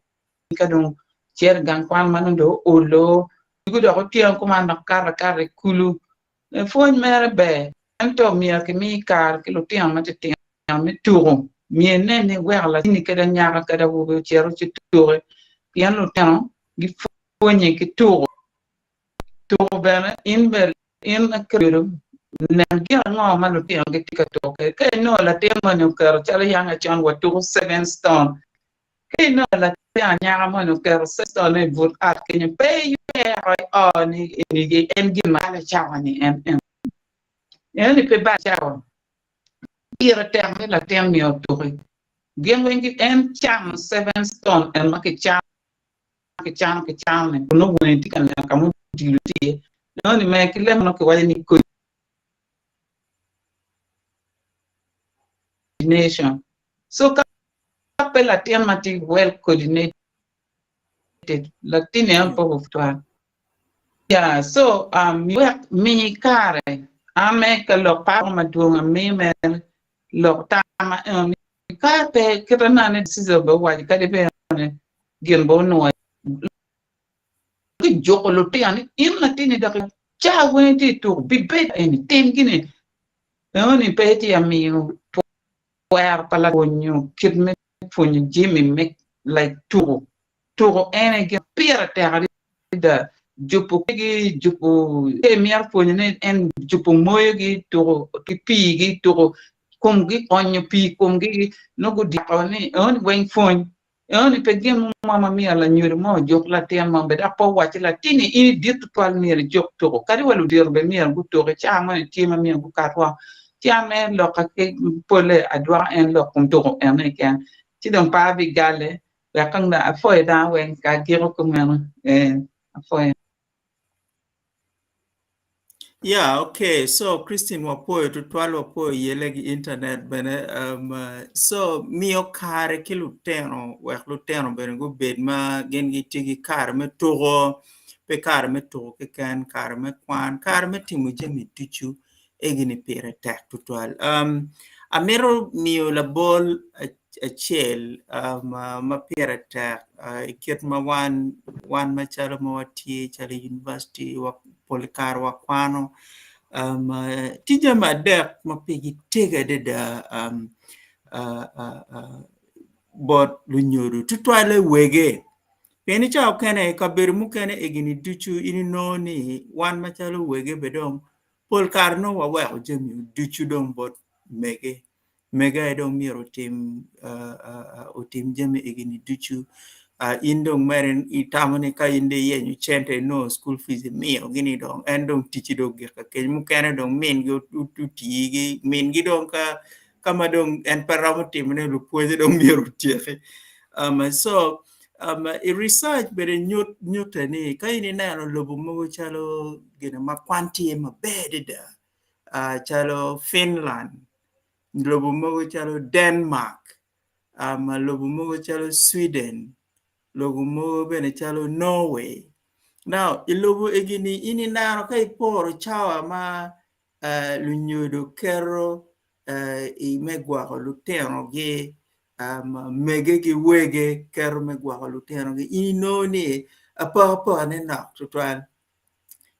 ka dong cito i gang kwan ma nongo dong oolo dwogo dok otyeno kuman dok kato akata i kulu Pwony mere ber, ento myero kimi kare ki lutino matitino me tuko. Myero inen ni iweko latinni kadi anyaka kadi awobi ocito ci tuki, pien lutino gipwonye ki tuko. Tuko bene in bene in kabedo nen gin ango ma lutino gitye ka tuko kwede. Ka inongo latin moni oketo calo yang acon watuko seven stone, Ka inongo latin anyaka moni oketo cestone i but ot kenyo, pe iyweko i o ni eni en gin ma balo cawa-ni en eno. Eno ni pe bal cawa. Pire tek ni latin myero otuki. Gin weng en camo seven stone en ma kicano kicano kicano ni kun nongo woni tye ka neno ka ma odilo tye iye. Nongo ni mere ki leb munu kiwaco ni coordination. So ka pe latin ma tye well coordinated, latin eno pe obutwal. Yeah, so um, wek mi kare an me ka lok paro madwong amiyo mere lok tama eno ni ka pe kita nane Caesar be owaco kadi bene gin be onwoyo gijuko lutino ni in latinni dok ca weng itye i tuko bibed eni tim gini eno ni pe itye amiyo twero pa lapwonyo kit me pwonyo jami me like tuko. Tuko en aye gin pire tek adada. Jubo gi, jubo ka imito pwonyo ne en jubo moyo gi, tuko ki pii gi, tuko komgi, onyo pii komgi nongo gudyeko ni enoni weng pwony. Enoni pe gin mo ma myero lanyodo mo ojuk latin mo bene dok pe owacci latinni in idit tutwal myero ijuk tuko. Kadi wa ludito bene myero gutuki cawa moni tye ma myero gukat woko. Ci an mere lokka ki polle adwoko en lok kom tuko eno keken ci dong pe abigalle wek kong dong apwoyo dano weng ka agiko kumeno ee apwoyo. Yeah, okay. So Christine wapoyo tutwal wapoyo yele gi internet bene. Um, uh, so miyo kare ki lutino wek lutino bene gubed ma gin gitye ki kare me tuko, pe kare me tuko keken, kare me kwan, kare me timo jami ducu egini pire tek tutwal. Um, amito miyo labol acel um, ma pire tek uh, i kit ma wan wan macalo ma watye calo i university wa, pol kare wakwano um, uh, tye jami adek ma pigi tego adada um, uh, uh, uh, bot lunyodo tutwalle wege pien i cawa mukene i kabedo mukene egini ducu in inongo ni wan macalo wege be dong pol kare nongo waweko jami ducu dong bot mege mege aye dong myero otim otim jami egini ducu in dong mere itamo ni ka in dong iyenyo cente inongo school fees imiyo gini dong en dong ticci dong ogik keny mukene dong mingi otigi mingi dong ka kama dong en pe romo timone lupwonye dong myero otyeki um, so um, i research bene nyut nyute ni ka in ineno lobo mogo calo gine ma kwan tye maber adada uh, calo Finland lobo mogo calo Denmark um, lobo mogo calo Sweden lobo mogo bene calo Norway now i lobo egini in ineno ka iporo cawa ma uh, lunyodo keto uh, i me gwoko lutinogi um, mege ki wege keto me gwoko lutinogi in inongo ni apokapokane nok tutwal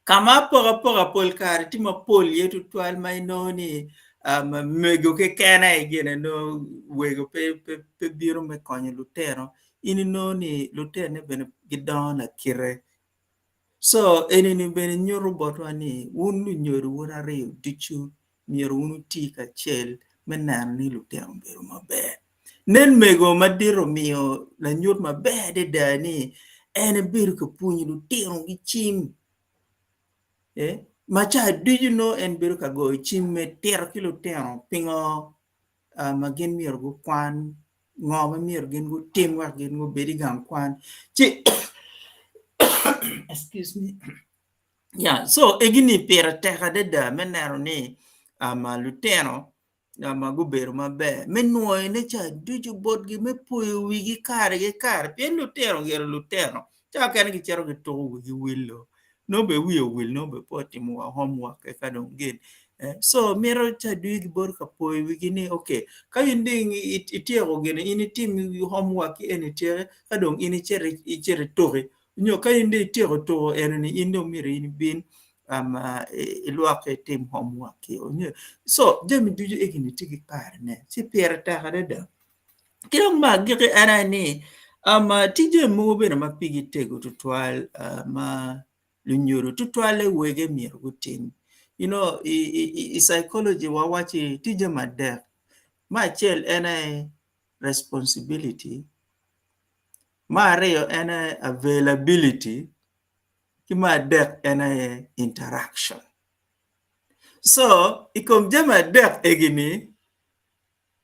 Ka ma apokapoka pol kare tye mapol iye tutwal ma inongo ni um, mego keken aye gine nongo wego pe, pe, pe bino me konyo lutino in inongo ni lutinone bene gidongo lakite. So enini bene nyuto botwa ni wun lunyodo wun aryo ducu myero wun wuti kacel me neno ni lutino obedo maber. Nen mego madit omiyo lanyut maber adada ni en ebedo ka pwonyo lutino ki cim. Eh, ma ca ducu nongo en bedo ka goyo cim me tito ki lutino pingo uh, ma gin myero gukwan, ngo ma myero gin gutim wek gin gubed i gang kwan. Ci excuse me. Yeah, so egini pire tek adada me neno ni um, lutino ma gubedo maber me nwoyone ca ducu botgi me poyo wigi kare ki kare pien lutino gire lutino ca kene gicito gituko wigi wilo nongo bene wiye owil nongo bene pe otimo wa homework eka dong gin so mito ca ducu gibedo ka poyo wigi ni okay ka in dong ityeko gini in itim homework ki eni ityeki ka dong in icit ituki nyo ka in dong ityeko tuko eni in dong myero in ibin um, ilwokke itim homework ki nyo so jami ducu egini tye ki karene ci pire tek adada. Ki dong me agikki en aye ni um, tye jami mogo bene ma pigi tego tutwal uh, ma lunyodo tutwalle wege myero gutim. You know, i, i, i psychology wawaci tye jami adek. Me acel en aye responsibility, me aryo en aye availability, ki me adek en aye interaction. So, i kom jami adek egi-ni,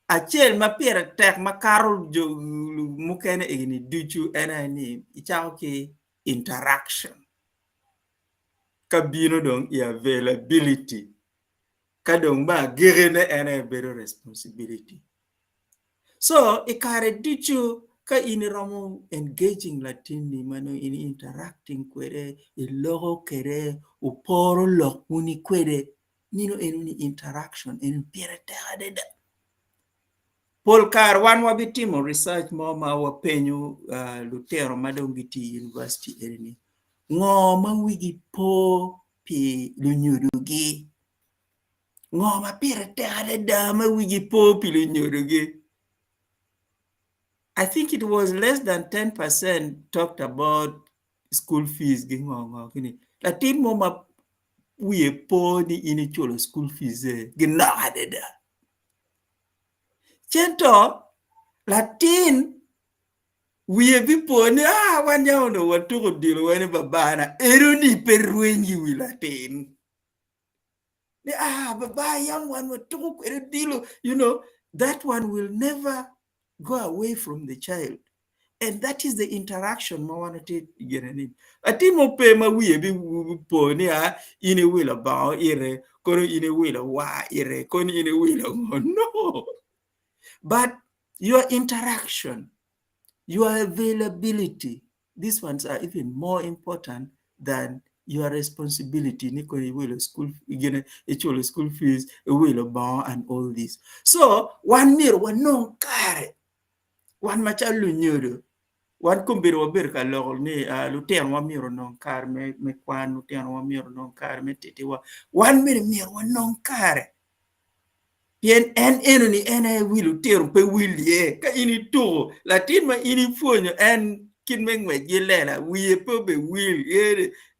acel ma pire tek makato jo mukene egi-ni ducu en aye ni icako ki interaction ka bino dong i availability ka dong me agikine en aye bedo responsibility. So i kare ducu ka in iromo engaging latinni ma nongo in interacting kwede, iloko kwede, wuporo lok wuni kwede, meno eno ni interaction eno pire tek adada. Pol kare wan wabitimo research mo ma wapenyo uh, lutino ma dong gitye i university eni ngo ma wigi po pi lunyodogi Ngo ma pire tek adada ma wigi po pi lunyodogi? I think it was less than 10% talked about school fees gi ngo ngo gini. Latin mo ma wiye po ni in iculo school fees ginok adada. Cento latin wiye bipo ni ah wan yam onongo watuko odilo wene babana eno ni pe rweny i wi latin. Ni ah baba yam wan watuko kwede odilo you know that one will never go away from the child and that is the interaction ma wan watye gine ni latin mo pe ma wiye bipo ni ah in iwilo bongo ire kono in iwilo war ire kono in iwilo ngo no but your interaction your availability these ones are even more important than your responsibility ni kono iwilo school gine iculo school fees iwilo bongo and all this so wan myero wanong kare wan macalo lunyodo wan kombeddi wabedo ka loko ni uh, lutinowa myero onong kare me, me kwan lutinowa myero onong kare me titiwa wan bene myero wanong kare Pien en enoni en aye wi lutino pe wil iye. Ka in ituko, latin ma in ipwonyo en kit me ngwec ki lela, wiye pe obe wil.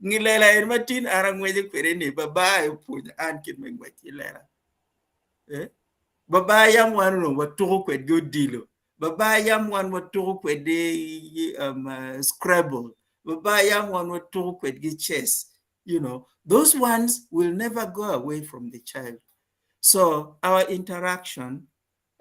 Ngi lela en ma tin an angweco kwede ni baba aye opwonyo an kit me ngwec ki lela. Eh? Baba yam wan onongo watuko kwedgi odilo. Baba yam wan watuko kwede um, uh, Scrabble. Baba yam wan watuko kwedgi chess. You know, those ones will never go away from the child. So our interaction,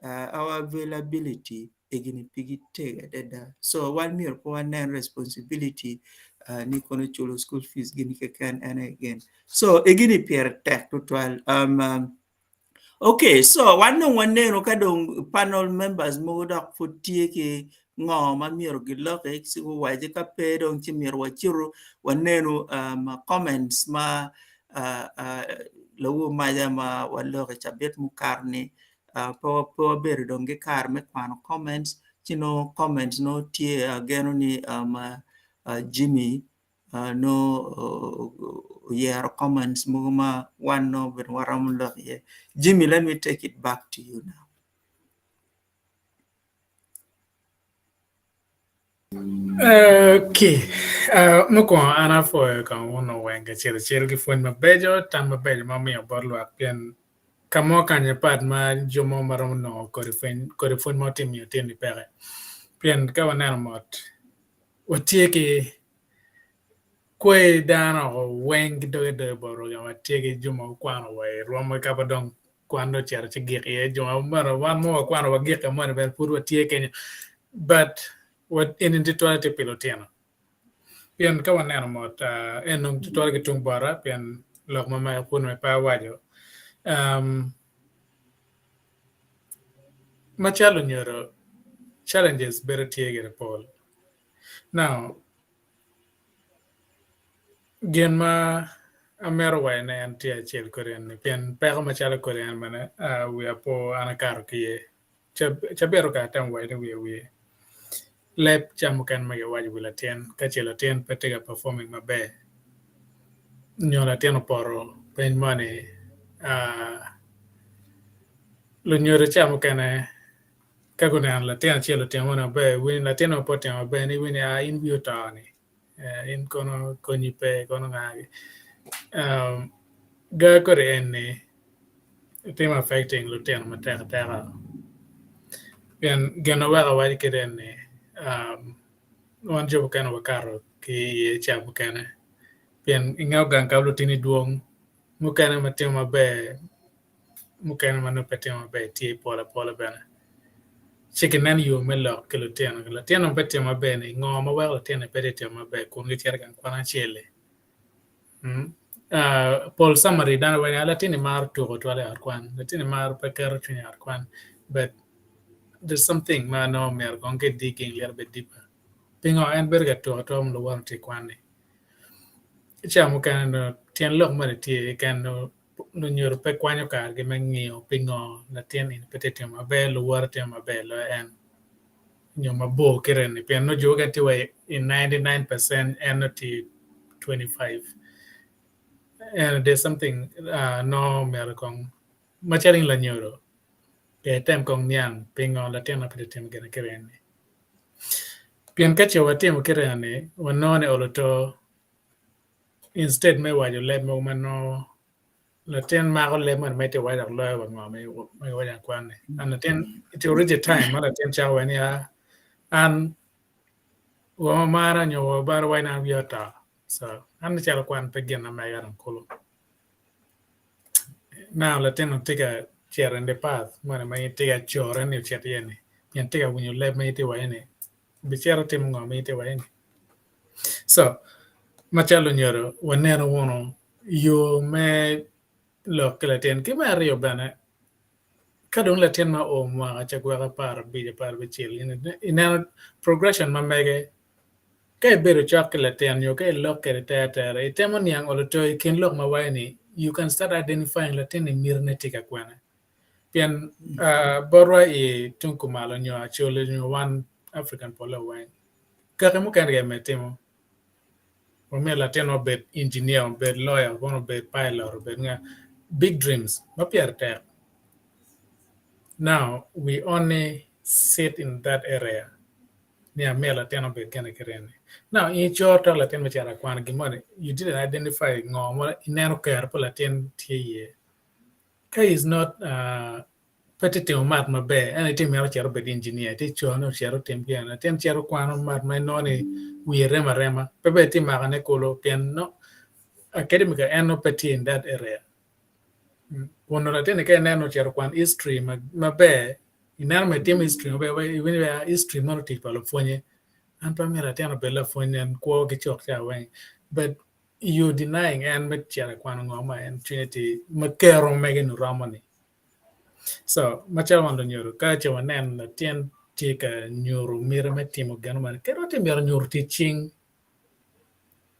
uh, our availability, egini pigi tek adada. So wan myero pe wanen responsibility uh, ni kono culo school fees gini keken en again. So egini pire tek tutwal. Um, um, Okay, so wan dong waneno ka dong panel members mogo dok pud tye ki ngo ma myero giloki ci guwaci ka pe dong ci myero wacitu wanenu um, comments ma uh, uh, lawu maca ma waloko i cabit mukato ni uh, pe pe wabedo dong ki kare me kwano comments ci nongo comments nongo tye ageno ni um, uh, Jimmy nongo oyero comments mogo ma wan nongo bene waromo lok iye. Jimmy, let me take it back to you now. Okay. Uh, mukwongo an apwoyo kong wun oweng kacel acel ki pwony mabeco, tam mabeco ma omiyo bot lwak pien ka mo kany pat ma jo mo ma romo nongo kodi pwony kodi pwony ma otimo i otin ni peke. Pien ka waneno mot watye ki. Kwer dano oko weng ki doge doge bot rwoga ma tye ki jo ma gukwano wa i rwom ma ka dong kwan dong ocito ci gik iye jo ma meno wan ma wakwano wagik ka moni bene pud watye kenyo but eni tutwale tye pi lutino pien ka waneno mot en dong tutwale ki tung bota pien lok ma mega pud pe awaco macalo lunyodo challenges bedo tye gire pol now Gin ma amito wacone en tye acel kodi eni pien peko macalo kodi en bene wiya po an akato ki iye cabit okato atemo wacone wiye wiye leb ca mukene ma kiwaco i wi latin ka ce latin pe tye ka performing maber nyo latin opoto piny moni lunyodo ca mukene Ka guneno latin acel otimo moni maber, iwinyo latin ma pe otimo maber ni iwinyo ni aa in wii oto ni, in kono konyi pe kono nga-gi. Ga kodi eni timo affecting lutino matek ateka pien gin ma weko awaco kede eni wan jo mukene wakato ki iye ca mukene pien ingeyo gang ka ma lutini dwong mukene ma timo maber mukene ma nongo pe timo maber tye pol apola bene. Ci kinen yo me lok ki lutino. Latin ma pe timo maber ni ngo ma weko latin-ni pe tye timo maber kun gicito i gang kwan acel-li. Pol summary dano waco ni latin-ni maro tuko twal i ot kwan, latin-ni maro pe keto cwinye i ot kwan but there's something ma nongo myero kong ki digging little bit deeper. Pingo en bedo ka tuko atuka ma luwote tye i kwan-ni? Ca mukene nongo tyen lok moni tye keken nongo Lunyodo pe kwanyo kargi me ngiyo pingo latin eni pe tye timo maber, luwote timo maber loyo en nyo mabor ki reni pien nongo jo mukene tye wa i 99% en nongo tye i 25 and there's something nongo myero kong macalo in lanyodo pe item kong niang pingo latinna pe tye timo gin ki reni pien ka ce watimo ki reni wanongo ni olo to Instead me waco leb mogo ma nongo latin mako leb moni ma itye ka waco dok loyo wa ngo ma iwaco i kwan-ni and latin it will reach a time ma latin cako waco ni aa an wa ma mara nyo wa bara waco ni an wiya oto so an macalo kwan pe gin na mega dong kulu. Now latin dong tye ka cito in the path moni ma in itye ka core ni ocit iye ni pien tye ka winyo leb ma itye ka waco ni bicito timo ngo ma itye ka waco ni. So, macalo lunyodo, waneno wunu yo me lok ki latin. Ki me aryo bene, ka dong latin ma oo mwaka ca gweko 15, 16, ineno progression ma mege. Ka ibedo cok ki latin nyo ka ilok kwede teretere, itemo niang olo to i kin lok ma waco ni you can start identifying latin-ni mitine tye ka kwene. Pien botwa i tung kumalo nyo Acholi nyo wan African polle weng, Kaki mukene aye me timo. Wamito latinwa obed engineer, obed lawyer, kono obed pilot, obed nga. Big dreams ma pire tek. Now we only sit in that area ni amito latin obed gine ki reni. Now in icoro tok latin me cito ka kwano gin moni, you didn't identify ngo ma ineno kero pa latin tye iye. Ka is not uh, pe tye timo math maber ento itye mito ocit obed engineer itye cone ni ocit otim gin eni latin cito kwano math ma inongo ni wiye rem arema pe bene itye makone kulu pien nongo academic en nongo pe tye in that area kun nongo latin-ni ka ineno ocito okwan history maber ineno ma etimo history maber iwinyo ni history mono tic pa lupwonye an pe amito latin obed lapwony en kwo ki cok ca weng but you denying en me cito kwano ngo ma en cwinye tye ma kero mege-ni romo-ni. So, macalo wan lunyodo, ka ce waneno latin tye ka nyuto miti me timo gin moni, kadi wa tye myero onyut tic cing.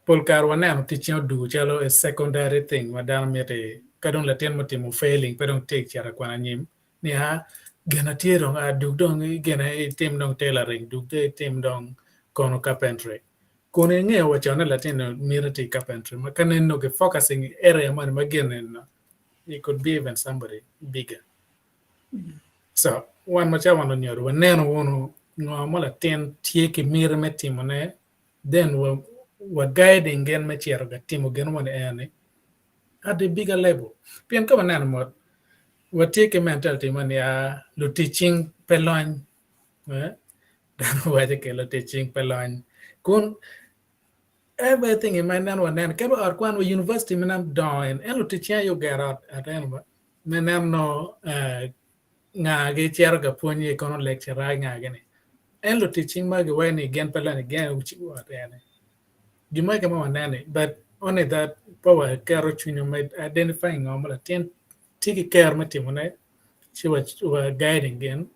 Pol kare waneno tic cing odwogo calo a secondary thing ma dano miti ka dong latin mutimo failing pe dong tye ka cito ka kwano anyim ni aa gin tye dong aa dug dong gine itim dong tailoring dug dong itim dong kono carpentry kun ingeyo wa con ni latin-ni miti tye i carpentry ma ka nen nongo ki focusing i area moni ma gin eni It could be even somebody bigger. So, wan macalo wan lunyodo waneno wunu ngo ma latin tye ki miti me timone then wa, wa guiding gin me cito ka timo gin moni eni at the bigger level. Pien ka waneno mot, watye ki mentality mo ni ah, lutic cing pe lony. Eh? Dano waco ke lutic cing pe lony. Kun. Everything ma ineno waneno kadi wa ot kwan wa university ma ineno dongo en en lutic cing aye ogero ot ot eno ba me neno nga gi cito ka pwony i kono lecturer nga gini en lutic cing ma giwaco ni gin pe lonyo gin aye gucibo ot ene gin mo keken ma waneno ni but only that pe waketo cwinywa me identifying ngo ma latin tye ki kero me timone ci wa guiding gin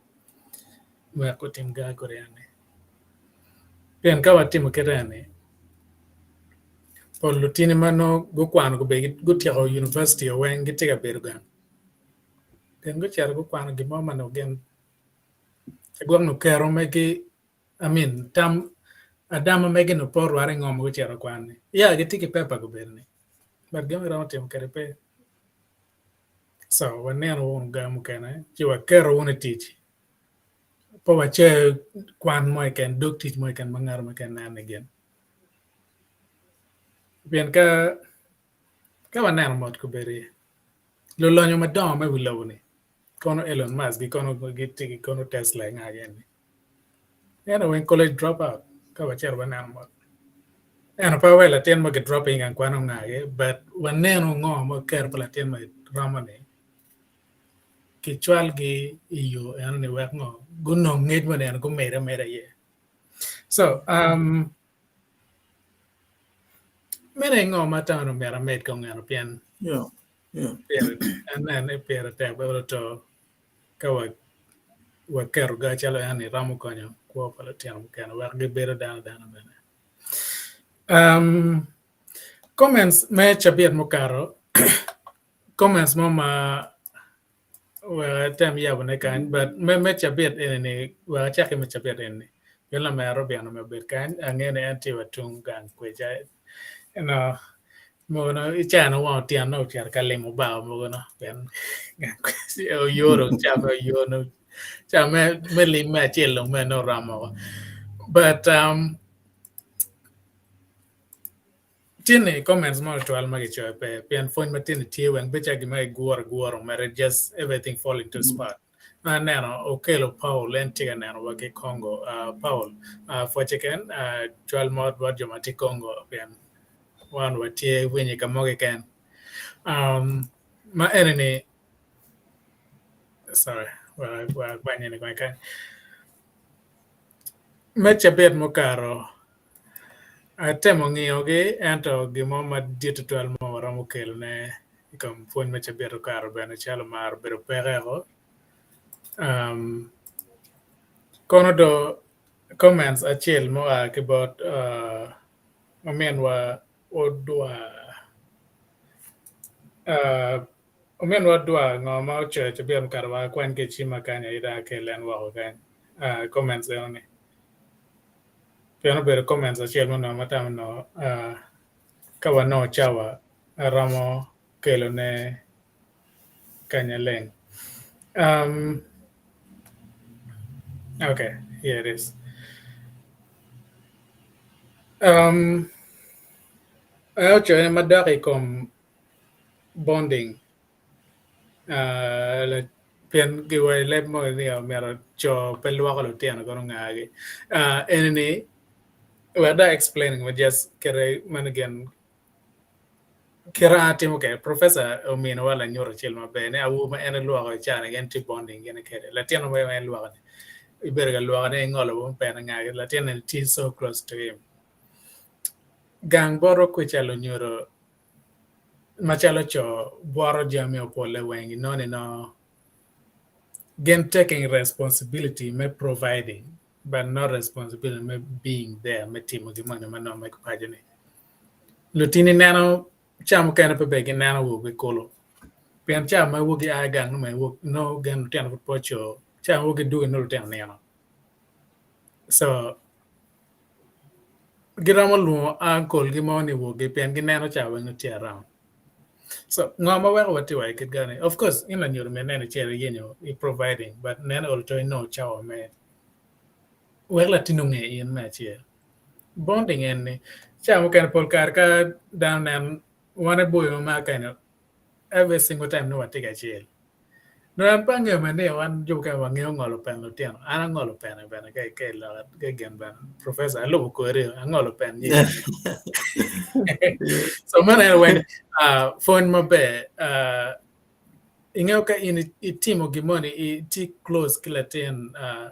wek otim ga kodi eni. Pien ka watimo kit eni, pol lutini ma nongo gukwano gubedo gutyeko university weng gitye ka bedo gang pien gucito gukwano gin mo ma nongo gin gwok nongo kero megi I mean tam adama megi nongo pe orwate i ngo ma gucito kwano-ni ya gitye ki pepa gubedo ni but gin ma giromo timo kwede pe. So waneno wunu ga mukene ci waketo wunu i tic. Pe wacayo kwan mo keken, dog tic mo keken ma ngat mo keken neno ni gin. Pien ka ka waneno mot kobedo lulonyo madongo me wi lobo-ni kono Elon Musk gi kono gitye ki kono Tesla nga gini ento weng college drop out ka wacito waneno mot. Ento pe wek latin mo ki drop i gang kwan ongagi but waneno ngo ma kero pa latin ma romo-ni kicwalgi i yo eno ni wek ngo gunong ngec moni eno gumede ameda iye. So um, meno aye ngo ma atamo ni myero amed kong eno pien Yeah, yeah. pire aneno ni pire tek bene to ka wa waketo ga calo en ni romo konyo kwo pa lutino mukene wek gibedo dano dano bene. Um, comments me cabit mukato comments mo ma wek atem yabone kany but me me cabit eni ni wek acak ki me cabit eni ni pien lamera Robin omyero obed kany angeyo ni en tye wa tung gang kweca eno mogo no i caa ni wang otyeno nongo ocito ka limo bar mogo no pien gang kweca oyoro ca me oyono ca me me lim me acel dong meno oromo but um, Tye-ni comments mo tutwal ma kicoyo pe pien pwony ma tye-ni tye weng bedo calo gin ma kiguro agura mere just everything fall into spot. Ma aneno Okello Paul en tye ka neno wa ki Congo Paul pwocce keken cwal mot bot jo ma tye Congo pien wan watye winyo ka mo keken. Ma eni-ni sorry wek akwany eni kong kany. Me cabit mukato Atemo ngiyogi, ento gin mo madit tutwal ma waromo kelone i kom pwony me cabit okato bene calo mar obedo pekeko. Um, kono do comments acel mua ki bot uh, ominwa Odwa. Uh, ominwa Odwa ngo ma ocoyo cabit mukato wa akwany ki i cima kany aye dong akel en woko kany. Uh, comments eno ni. Pien obedo comments acel ma onongo atamo onongo ka wanongo cawa aromo kelone kanya leng. Um, okay, here it is. Um, en ocoyo ni madok i kom bonding pien giwaco i leb mogo ni omyero co pe lwoko lutino kono ngagi eni ni wek dong a explain ma just kite meno gin kite an atimo kwede professor ominiwa lanyut acel maber ni awobi ma en elwoko i caa ni gin tye bonding gin kwede latin mo ma en elwoko ni ibedo ka lwokone ingolo wa pene ngagi latin eni tye so close to him gang botwa kwica lunyodo macalo co bwoto jami opolle weng inongo ni nongo gin taking responsibility me providing but not responsibility me being there me timo gin moni ma nongo mego paco ni. Lutini neno ca mukene pe ber gineno wogi kulu pien ca ma wogi a gang nongo gin lutino pud pe oco ca ma wogi dwogo nongo lutino nino so Giromo lwongo uncle gi mo ni wogi pien gineno ca weng nongo tye around. So ngo ma weko watye wa i kit gani? Of course in lanyodo myero inen icito iyenyo i providing but nen olo to inongo cawa me wek latin onge in me acel. Bonding en ni ca mukene pol kare ka dano nen wan eboyo ma kany every single time nongo watye kacel. Nongo an pe angeyo mere ni wan jo mukene wangeyo ngolo pen lutino. An angolo pene bene ka ka iloko ka gin bene. Professor alubo kori angolo pen nyi. So meno en weng uh, pwony maber uh, ingeyo ka in itimo gin moni itye close ki latin uh,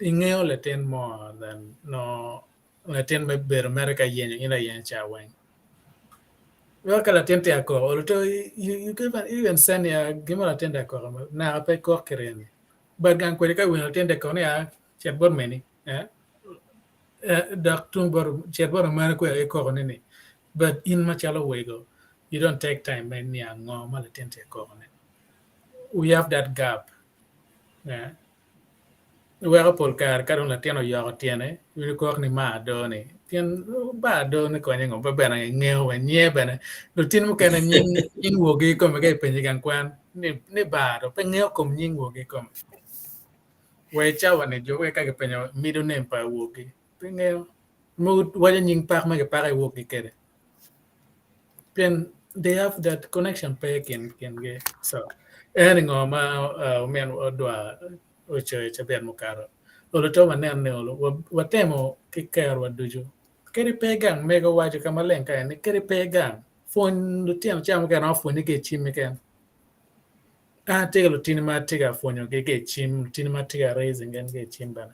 ingeyo latin more than no latin me bedo mere ka yenyo in ayenya ca weng. Weko ka latin tye ka koko olo to you, you can even, even send ya gin mo latin tye ka koko naka pe kok ki ryeni. But gang kwede ka iwinyo latin tye ka koko ni a cit bot meni eh? Eh, dok tung bot cit bot omene kwe ikoko ni ni. But in macalo wego you don't take time me niang ngo ma latin tye ka koko ni. We have that gap. Yeah. Weko pol kare ka dong latin oyoko tyene, iwinyo kok ni ma ado-ni. Pien ba ado ni konye ngo, pe bene ingeyo wa nyiye bene. Lutino mukene nying nying wogi kikome ka ipenyo i gang kwan ni ni ba ado pe ngeyo kom nying wogi kikome. Wa i cawa ni jo ka kipenyo middle name pa wogi pe ngeyo. Mogo waco nying pak ma kipako i wogi kwede. Pien they have that connection pe i kin kingi. So eni ngo ma uh, omin odwa ocoyo i cabit mukato. Olo to waneno ni olo watemo ki kerwa ducu. Kadi pe gang mego waco ka maleng ka en ni kadi pe gang pwony lutino ca mukene romo pwonye ki i cim keken. An atye ki lutini ma atye ka pwonyogi ki i cim, lutini ma atye ka raising gin ki i cim bene.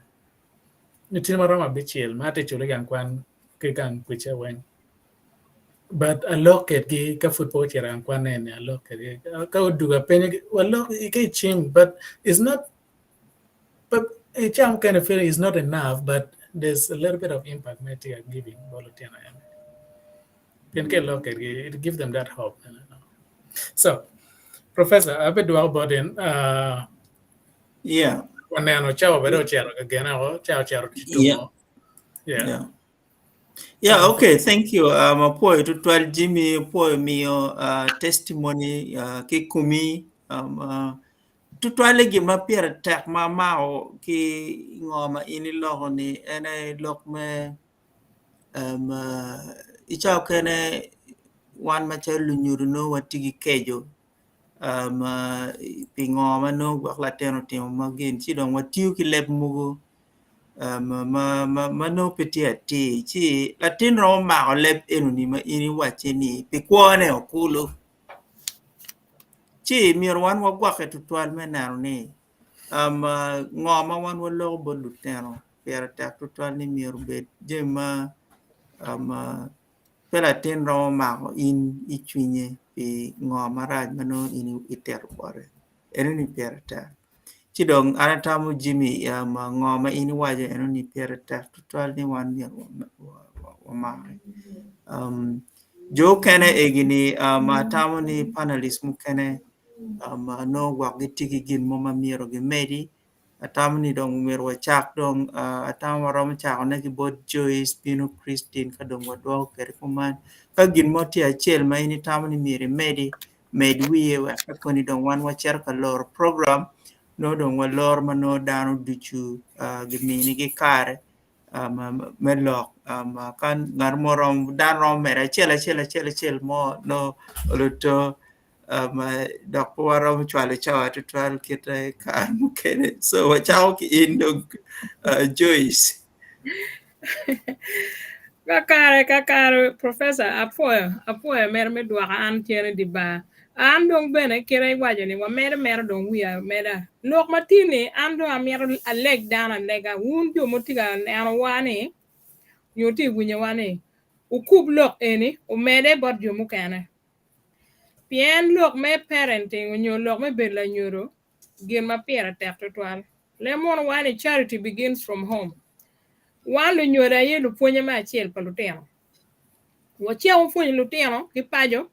Lutini ma romo abicel ma atye ka culo i gang kwan ki gang kwica weng. But alok kedgi ka pud pe ocito i gang kwan eni alok kedgi. Ka odugo apenyo walok ki i cim but it's not but i ca mukene feeling is not enough but there's a little bit of impact ma itye ka giving bot lutino eni. Pien ka ilok kedgi it give them that hope. So professor abidwoko bot in uh, Yeah. waneno cawa bene ocito ka gene o cawa ocito Yeah. tumo. Yeah. Yeah. Yeah, okay, thank you. Um, apwoyo tutwal Jimmy, apwoyo miyo uh, testimony uh, ki kumi. Um, uh, tutwale gin ma pire tek ma amako ki ngo ma in iloko ni en aye lok me um, uh, i cawa okene wan macalo lunyodo nongo watye ki keco um, uh, pi ngo ma nongo gwok latin otimo ma gin ci dong watiyo ki leb mogo um, ma, ma, ma nongo pe tye atir ci latin romo mako leb enoni ma in iwacce ni pi kwone okulu ci myero wan wagwokke tutwal me neno ni um, uh, ngo ma wan waloko bot lutino pire tek tutwal ni myero obed jami ma um, uh, pe latin romo mako in i cwinye pi ngo marac ma nongo in itito bote enoni pire tek ci dong an atamo Jimmy um, ngo ma in iwaco enoni pire tek tutwal ni wan myero wamaki um, jo okene egini um, atamo ni panelist mukene um, nongo gwok gitye ki gin mo ma myero gimedi atamo ni dong myero wacak dong uh, atamo waromo cakone ki bot Joyce bino Christine ka dong wadwoko kwede kuman ka gin mo tye acel ma in itamo ni myero imedi med wiye wek ka koni dong wan wacito ka loro program nongo dong waloro ma nongo dano ducu uh, giminigi kare um, me lok um, ka ngat mo romo dano romo medo acel acel acel acel mo no oluto um, dok pe waromo cwalo cawa tutwal kite kare mukene so wacako ki in dong uh, Joyce Kakare, kakare, Professor, apwoyo, apwoyo mere me dwoko an cen i di bar. An dong bene kite iwaco ni wamedo mero dong wiya ameda. Lok ma tye ni an dong amito aleg dano alega, wun jo ma tye ka nenowa ni, nyo tye ka winyowa ni, wukub lok eni, wumede bot jo mukene. Pien lok me parenting onyo lok me bedo lanyodo, gin ma pire tek tutwal. Lem mono wa ni charity begins from home. Wan lunyodo aye lupwonye me acel pa lutino. Wacako pwonyo lutino ki paco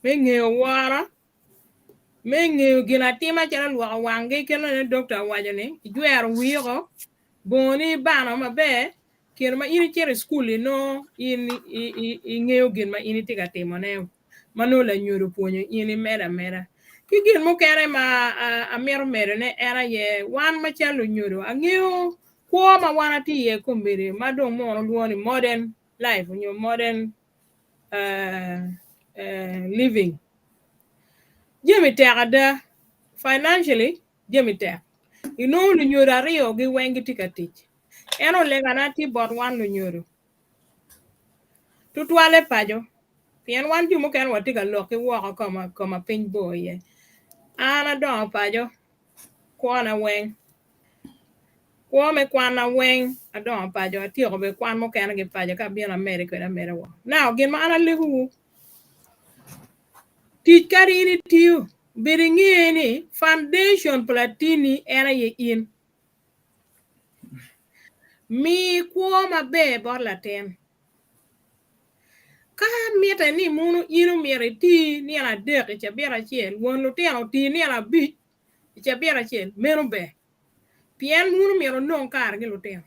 me ngeyo woro, me ngeyo gin atima calo lwoko wanggi kit ma dokta owaco ni ijwero wii oko, bongoni ibano maber, kine ma in icito i cukul inongo in ingeyo gin ma in itye ka timone ma nongo lanyodo opwonyo in imedo ameda. Ki gin mukene ma amito medone en aye wan macalo lunyodo angeyo kwo ma wan atye iye kombeddi ma dong mono lwongo ni modern life onyo modern uh, uh, living. Jami tek ada. Financially, jami tek. Inongo lunyodo aryo-gi weng gitye ka tic. Ento legana tye bot wan lunyodo, tutwalle paco, pien wan jo mukene watye ka lok ki woko ka ma piny bor iye. An adongo paco, kwona weng, kwo me kwanna weng adongo paco, atyeko bene kwan mukene ki paco ka abino amede kwede ameda woko. Now gin ma an alegowu, tic kadi in itiyo, bed inge ni foundation pa latinni en aye in. Mi kwo maber bot latin. Ka mitte ni mono in omyero iti nino adek i cabit acel, won lutino oti nino abic i cabit acel, meno ber. Pien wun omyero wunong kare ki lutino.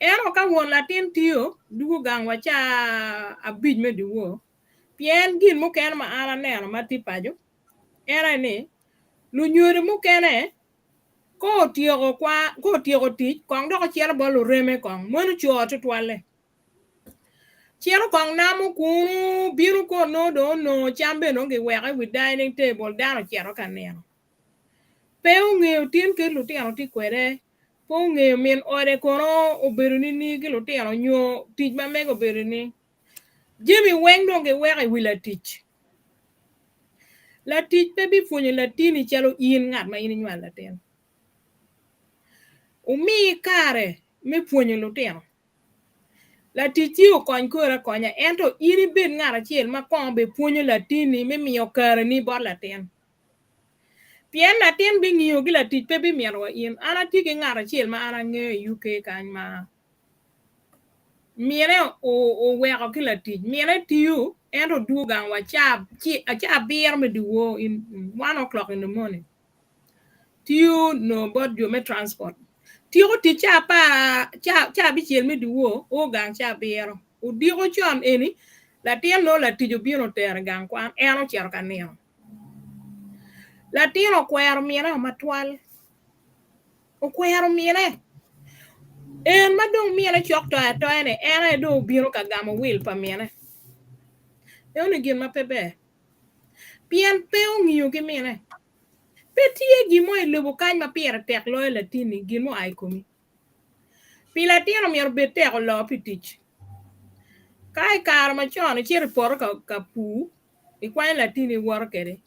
Ento ka won latin tiyo, dwogo gang wa ca abic me dyewor, pien gin mukene ma an aneno ma tye paco en aye ni lunyodo mukene ka otyeko kwa ka otyeko tic kong dok ocito bot lureme kong meno co tutwalle. Cito kong namo kunu bino ka onongo dong onongo cam bene dong giweko i wi dining table dano ocito ka nino. Pe ongeyo tin kit lutino tye kwede, pe ongeyo min ode kono obedo nining ki lutino nyo tic ma mege obedo nining. Jami weng dong giweko i wi latic. Latic pe bipwonyo latini calo in ngat ma in inywalo latin. Wumi kare me pwonyo lutino. Latic tye okony kori akonya ento in ibed ngat acel ma kong bipwonyo latini me miyo kareni bot latin. Pien latin bingiyo ki latic pe bimito wa in. An atye ki ngat acel ma an angeyo i UK kany ma mine oweko ki latic. Mine tiyo ento dwogo gang wa ca abiro me dyewor in one o'clock in the morning. Tiyo nongo bot jo me transport. Tyeko tic ca apar ca abicel me dyewor o gang ca abiro. Odiko con eni latin nongo latic obino otere i gang kwan en ocito ka nino. Latin okwero mine o matwal. Okwero mine. En ma dong mine cok to atoya-ni en aye dong obino ka gamo wil pa mine. Enoni gin ma pe ber. Pien pe ongiyo ki mine. Pe tye gin mo i lobo kany ma pire tek loyo latinni, gin mua i komi. Pi latin omyero obed tek oloo pi tic. Ka i kare macon icito i poto ka pur, ikwanyo latinni iwoto kwede.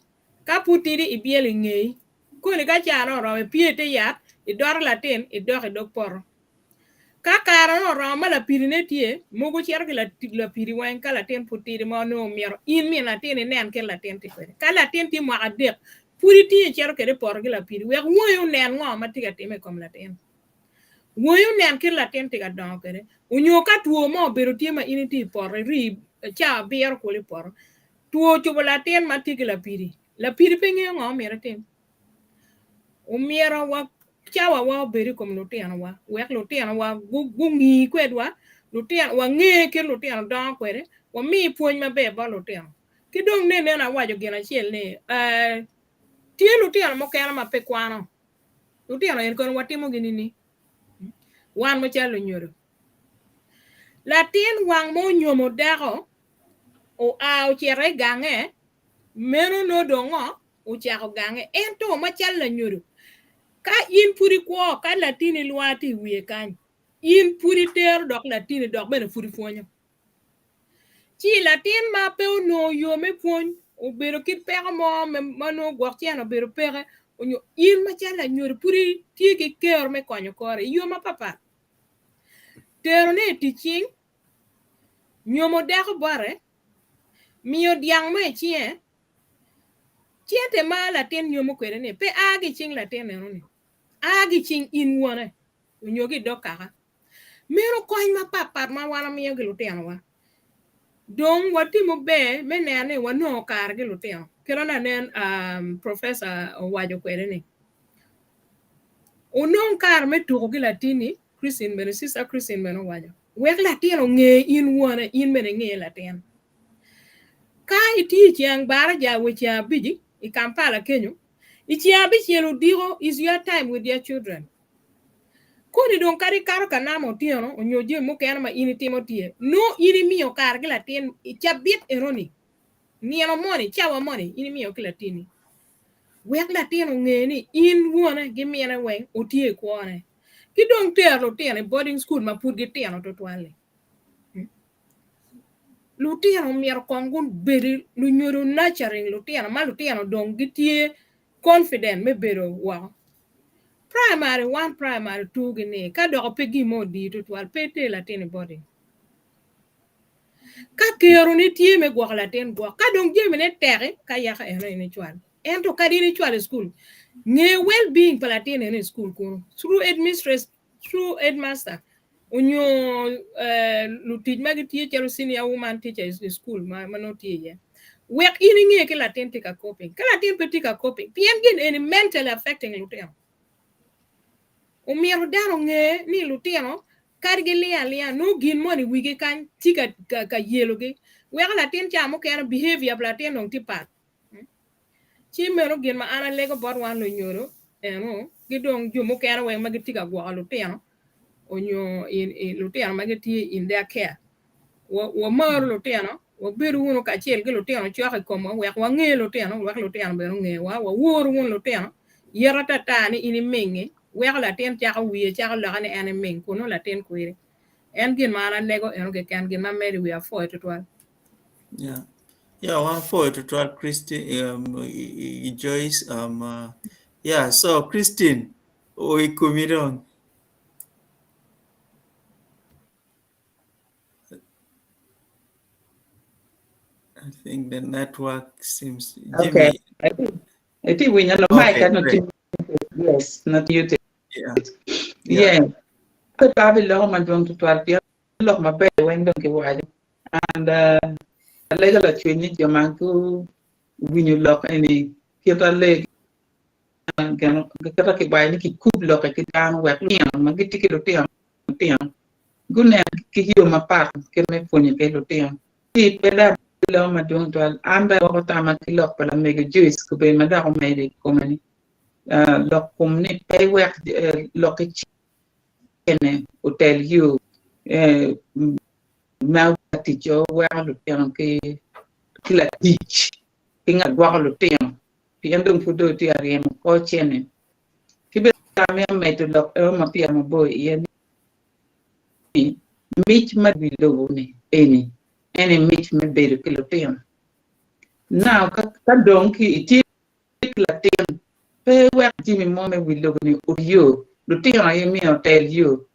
Ka pud tidi ibyelo i ngeyi. Koni ka caa dong oromo ipye ite yat, idoto latin, idok i dog poto. Ka kare dong oromo ma lapidine tye, mogo cito ki lapidi weng ka latin pud tidi ma onongo myero in min latin inen kit latin tye kwede. Ka latin tye mwaka adek, pud itinge icito kwede i poto ki lapidi wek wangi onen ngo ma tye ka time i kom latin. Wangi onen kit latin tye ka dongo kwede. Onyo ka two mo obedo tye ma in itye i poto, iri cawa abiro kulu i poto, two ocobo latin ma tye ki lapidi, Lapidi pe ngeyo ngo myero etim. Omyero wa cawa wa obed i kom lutinowa wek lutinowa gungi kwedwa, lutino wange kit lutino dongo kwede, wami pwony maber bot lutino. Ki dong nenen awaco gin acel ni eh, tye lutino mukene ma pe kwano. Lutino eni kono watimogi nini? Wan macalo lunyodo. Latin wang ma onyomo dako oa ocito i gange Meno nongo dong ngo? Ocako gange. Ento macalo lanyodo, ka in pud ikwo, ka latinni lwar tye i wiye kany, in pud itero dok latinni dok bene pud ipwonyo. Ci latin ma pe onongo yo me pwony, obedo kit peko mo ma nongo gwok cen obedo peke, onyo in macalo lanyodo pud itye ki kero me konyo kore i yo mapatpat. Terone i tic cing, nyomo dako bote, Miyo dyang mo i cinge, cente ma latin nyomo kwede-ni pe a ki i cing latin eno-ni, a ki i cing in wone onyo ki i dog kaka. Meno kony mapatpat ma wan wamiyo ki lutinowa. Dong watimo ber me neno ni wanongo kare ki lutino. Kit ma lanen Professor owaco kwede ni, wunong kare me tuko ki latinni, Christine bene, sister Christine bene owaco. Wek latin onge in wone, in bene inge latin. Ka itiyo i ceng baraja wa i ceng abic i Kampala kenyo, i ceng abicel odiko is your time with your children. Koni dong kadi ikato ka namo otyeno onyo jami mukene ma in itimo tye, nongo in imiyo kare ki latin i cabit enoni, nino moni, cawa moni in imiyo ki latinni. Wek latin onge ni in wone ki mine weng otye i kwone. Ki dong tero lutino i boarding school ma pud gitino tutwal-li. Lutino myero kong gubed lunyodo nurturing lutino ma lutino dong gitye confident me bedo woko. Primary one, primary two gini ka doko pe gin mo odiyi tutwal pe iter latin i boarding. Ka keroni tye me gwoko latin gwok, ka dong jamine teki ka yaka eno in icwal. Ento kadi in icwalo i cukul, nge well being pa latin eno i cukul kunu through headmistress, through headmaster onyo lutic ma gitye calo senior woman teacher i cukul ma nongo tye iye. Wek in inge ki latin tye ka coping. Ka latin pe tye ka coping, pien gin eni mentally affecting lutino. Omyero dano onge ni lutino Kadi gilingo alinga, nongo gin moni i wigi kany tye ka yelogi, weko latin ca mukene behavior pa latin dong tye pat. Ci meno gin ma an alego bot wan lunyodo eno ki dong jo mukene weng ma gitye ka gwoko lutino onyo lutino ma gitye in their care. Wamaru lutino, wabedu wunu kacel ki lutino cok i komwa wek wange lutino wek lutino bene ongewa, waworu wunu lutino, yet atata ni in imingi weko latin cako wiye cako lokke ni en eming kun nongo latin kwiri. En gin ma an alego eno keken gin ma medo i wiya apwoyo tutwal. Yeah. Yeah, wan apwoyo tutwal Christine, Joyce. Yeah, so Christine, o i komi dong. I think the network seems Okay. Jimmy. I think I think we know mic Okay, not great. yes, not muted. Yeah. Yeah. Yeah. Pe abi loko madwong tutwal pien lok maber weng dong kiwaco. And alego lacwiny ni jo ma guwinyo lok eni kit aleg kita kiwaco ni kikub lokke ki dano wek lutino ma gitye ki lutino lutino gunen ki yo mapat kit me pwonyo ki lutino. Ci pe dok loko madwong twal, an bene agwoko tamma ki lok pa lamego Joyce Kobedi ma dok omedo i kome ni, lok kom ni pe iwek lok ki cene otel yo ma tic weko lutino ki latic ki ngat gwoko lutino pien dong pud dong itye ka ryemo kor cene. Ki bene amito medo lok eno ma peya mabor iye ni mic ma wi lobo-ni eni en aye mic me bedo ki lutino. Now ka dong ki itye ki latin pe iwek jami mo me wi lobo-ni oti yo, lutino aye myero otel yo.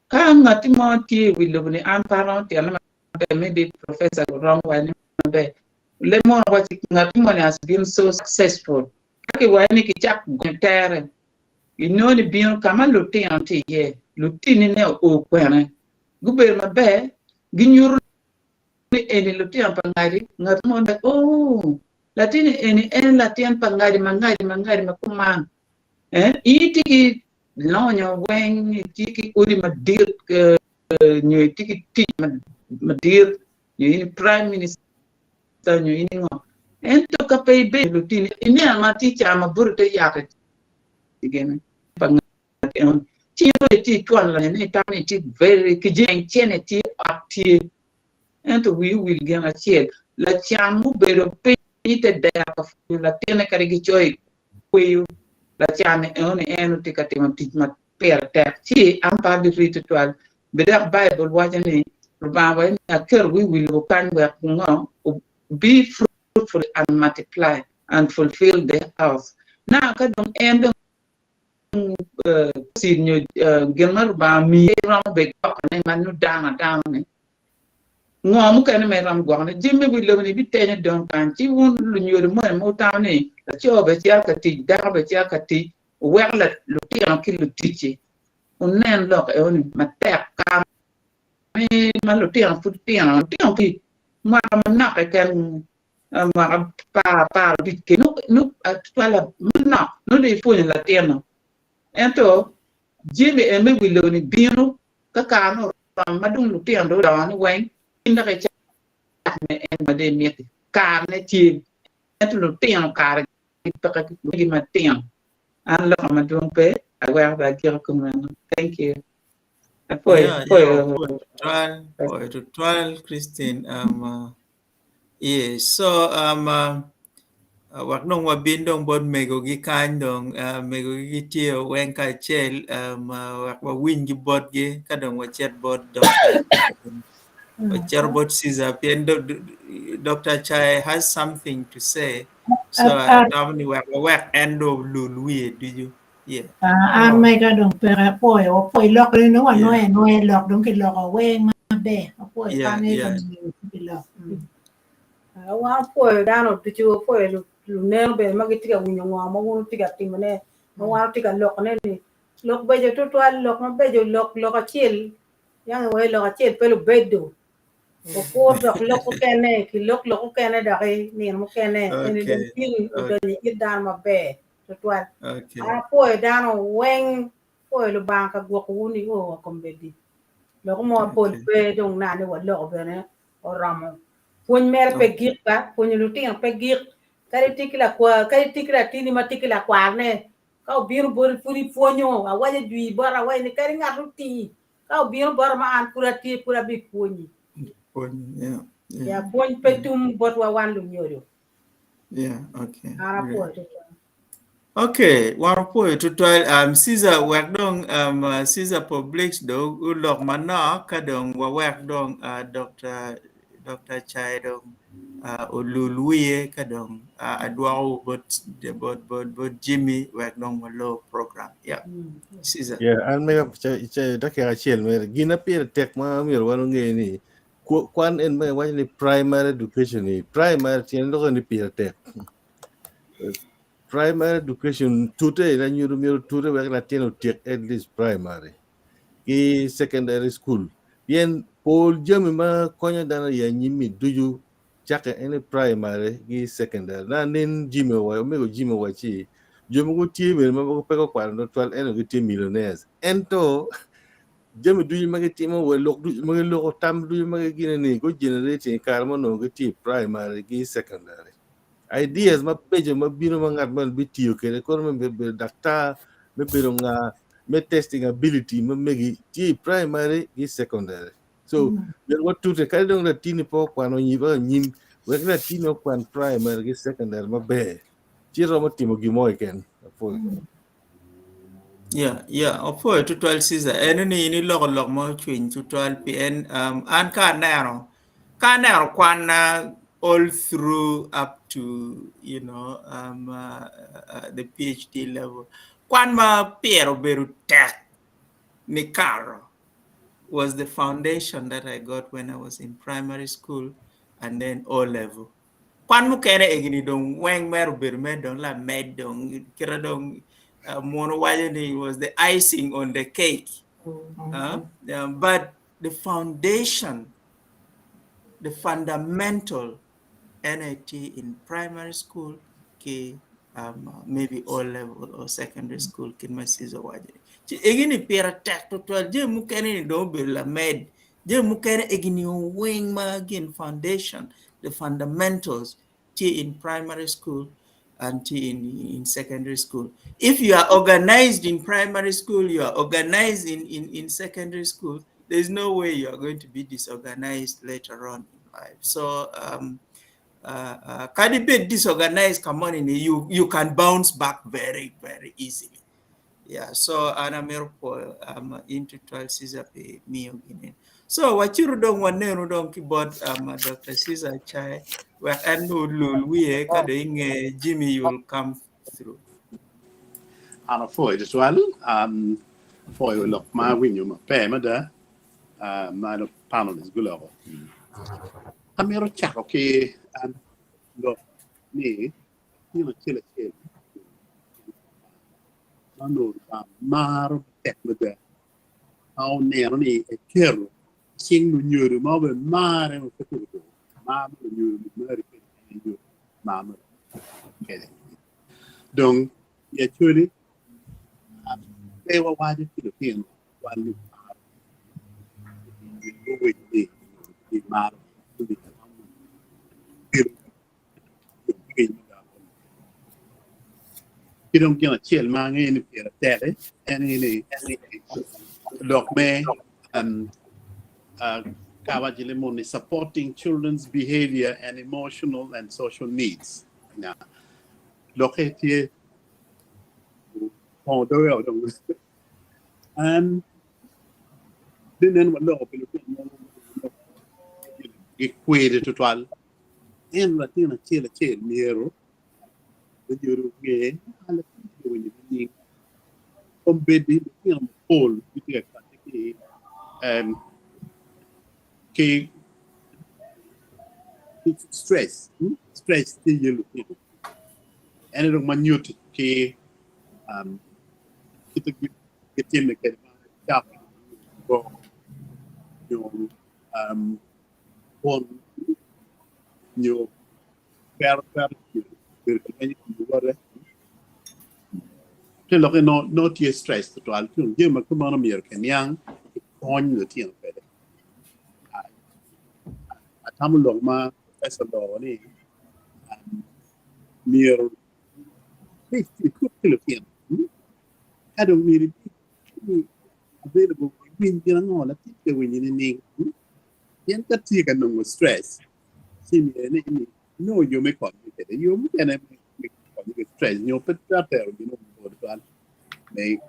Ka ngatti mo tye i wi lobo-ni an pe aromo tyene maber maybe professor romo wacone maber leb mono wacci ngatti moni has been so successful Ka kiwaco ni kicak gonyo tere, inongo ni bino ka ma lutino tye iye, lutinine oo kwene, gubedo maber, ginyuto ni eni lutino pa ngadi, ngat mo ni oo, latin-ni eni en latin pa ngadi ma ngadi ma ngadi ma kuman, eh, in itye ki lonyo weng, itye ki odi madit, nyo itye ki tic madit, nyo in i prime minister, nyo in ingo. Ento ka pe ibedo lutini, ineno ma tye ca ma buto ite yat i gene pa ngat eno, ci in dong itye icwalo lonyo ni itamo ni itye very ki jami cene tye ot tye. Ento wii owil gin acel, lacan mubedo piny ite dero ka pwonyo latinne kadi gicoyo i kweyo lacan ni eno ni en tye ka timo tic ma pire tek ci an pe abiri tutwal. Be dok Baibul waco ni Lubanga waco ni aketowu i wi lobo kany wek wungo be fruitful and multiply and fulfill the earth. Now ka dong en dong seed nyo gin ma Lubanga omiye romo bed gwokone ma nongo dano adana ni ngo mukene ma iromo gwokone jami me wi lobo ni bitenyo dong kany ci wun lunyodo moni ma wutamo ni laco bene cito ka tic dako bene cito ka tic wuweko lutino ki luticci wunen lok enoni matek kare ma lutino pud tino, lutino pi mwaka manok keken, mwaka 15 nongo tutwal manok nongo dong ipwonyo latin-nu. Ento jami eni me wi lobo-ni bino ka kare nongo oromo ma dong lutino dong odongo ni weng in dok icak me en ma dong imiti karene tye ento lutino kare peke ki matino. An loka madwong pe aweko bene agiko kumeno. Thank you. Apwoyo, Yeah, yeah, apwoyo. apwoyo tutwal, apwoyo tutwal, Christine. Yeah, so. Wek dong wabin dong bot megogi kany dong, megogi gitye weng kacel, wek wawinygi botgi ka dong wacit bot Dr. Wacito bot Caesar pien Dr. Chai has something to say. So atamo ni wek wawek en dong olul wiye ducu. Yeah. An mega dong peke apwoyo, wapwoyo lok ni nongo wanwoyo anwoya lok dong kiloko weng maber. Apwoyo kwan eka ki lok. Wan wapwoyo dano ducu, wapwoyo luneno bene ma gitye ka winyo ngo ma wun wutye ka timone, ma wan watye ka lokone-ni. Lok beco tutwal, lok mabeco, lok lok acel, yang iwaco lok acel pe lubedo. Okur dok lok mukene, kilok lok mukene doki nino mukene. Eni dong tin odonyo i it dano maber tutwal. An apwoyo dano weng, apwoyo Lubanga ka gwokowu nio wa kombeddi. Lok mo mapol pe dong nani waloko bene oromo. Pwony mere pe gik ba, pwonyo lutino pe gik. Kadi itye ki lakwar, kadi itye ki latini ma tye ki lakwarne, ka obino boti pud ipwonyo. Awaco jwi bote, awaco ni kadi ngat otii, ka obino bota ma an pud atye, pud abipwonyi. Ya, pwony pe tum botwa wan lunyodo. An apwoyo tutwal. Okay, wan opwoyo tutwal. Um, Caesar, wek dong um, uh, Caesar Publix dong olok manok ka dong wawek dong uh, Dr. Dr. Chai dong uh, olul wiye ka dong uh, adwoko bot, bot, bot, bot Jimmy wek dong walo program. Yeah. Caesar. Yeah, an mega dakika acel mere gin ma pire tek ma myero wan onge ni kwan en ma iwaco ni primary education ni primary tyen loko ni pire tek. Primary education tute lanyudo myero tute wek latin otyek at least primary ki secondary school pien pol jami ma konyo dano i anyim-mi ducu cakke en i primary ki secondary. Na nen Jimmy owaco, omego Jimmy owacci jo mogo tye bene ma pe gukwano tutwal ento gitye millionaires ento jami ducu ma gitimo wa lok ducu ma giloko tam ducu ma gigine ni go generating i kare ma onongo gitye i primary ki secondary. Ideas mabeco ma bino ma ngat moni bitiyo kwede kono me bedo daktar, me bedo nga, me testing ability ma megi tye i primary ki secondary. So myero watute kadi dong latini pe okwano anyim wek latini okwan primary ki secondary maber ci romo timo gin mo keken. Apwoyo. Yeah, opwoyo tutwal Caesar. En ni in iloko lok ma ocwiny tutwal pien um, an ka aneno ka aneno kwanna all through up to um, the PhD level. Kwan ma pire obedo tek ni karo was the foundation that I got when I was in primary school and then O level. Kwan mukene egini dong weng mere obedo mere dong lamed dong kita dong muno waco ni it was the icing on the cake. Yeah, but the foundation, the fundamental NIT in primary school ki maybe O level or secondary school kit ma Caesar owaco ni. Ci egini pire tek tutwal jami mukene ni dong obedo lamed jami mukene egini weng ma gin foundation the fundamentals tye in primary school and tye in secondary school. If you are organized in primary school, you are organized in secondary school, there's no way you are going to be disorganized later on in life. So kadi bed disorganized ka moni ni you can bounce back very, very easily. Yeah, so an amito pwoyo in tutwal Caesar pi miyo gini. So wacito dong wanenu dong ki bot Dr. Caesar Chai wek en dong olul wiye ka dong inge Jimmy you will come through. An apwoyo tutwal, apwoyo lok ma awinyo maber mada ma panelists guloko. Amito cako ki lok ni nino acel acel ma onongo Lubanga maro matek mada ma oneno ni eketo cing lunyodo ma obedo mare ma pe tuko tuko mar ma lunyodo mari kwede en aye mar ma kede dong i Acholi pe wawaco ki lutino twal ni mar guwinyo ni maro Ki dong gin acel ma angeyo ni pire tek en aye ni lok me ka awaco ni moni supporting children's behavior and emotional and social needs. Lokke tye pongo doge o dong. An binen waloko pi lutino mogo ma gikwede tutwal. En latin acel acel myero lunyodo onge ni latin tye ka winyo nining. Kombeddi lutino mapol gitye ka kati ki ki stress, stress tye iye lutino en aye dong ma nyuto ki kit ma gitime kwede ma cako nyo pon nyo twero twero bedo ka lweny i kom luwote. Te lokke nongo tye stress tutwal ci dong jami ma kumeno myero kiniang kikony lutino kwede. Atamo lok ma professor oloko ni myero icuk ki lutino ka dong myero ibed available iwiny gin ango latin tye ka winyo nining pien ka tye ka nongo stress ci myero inen ni nongo yo me konye kwede yo mukene me konye ki stress nyo pe twero tero gin mo mabor tutwal me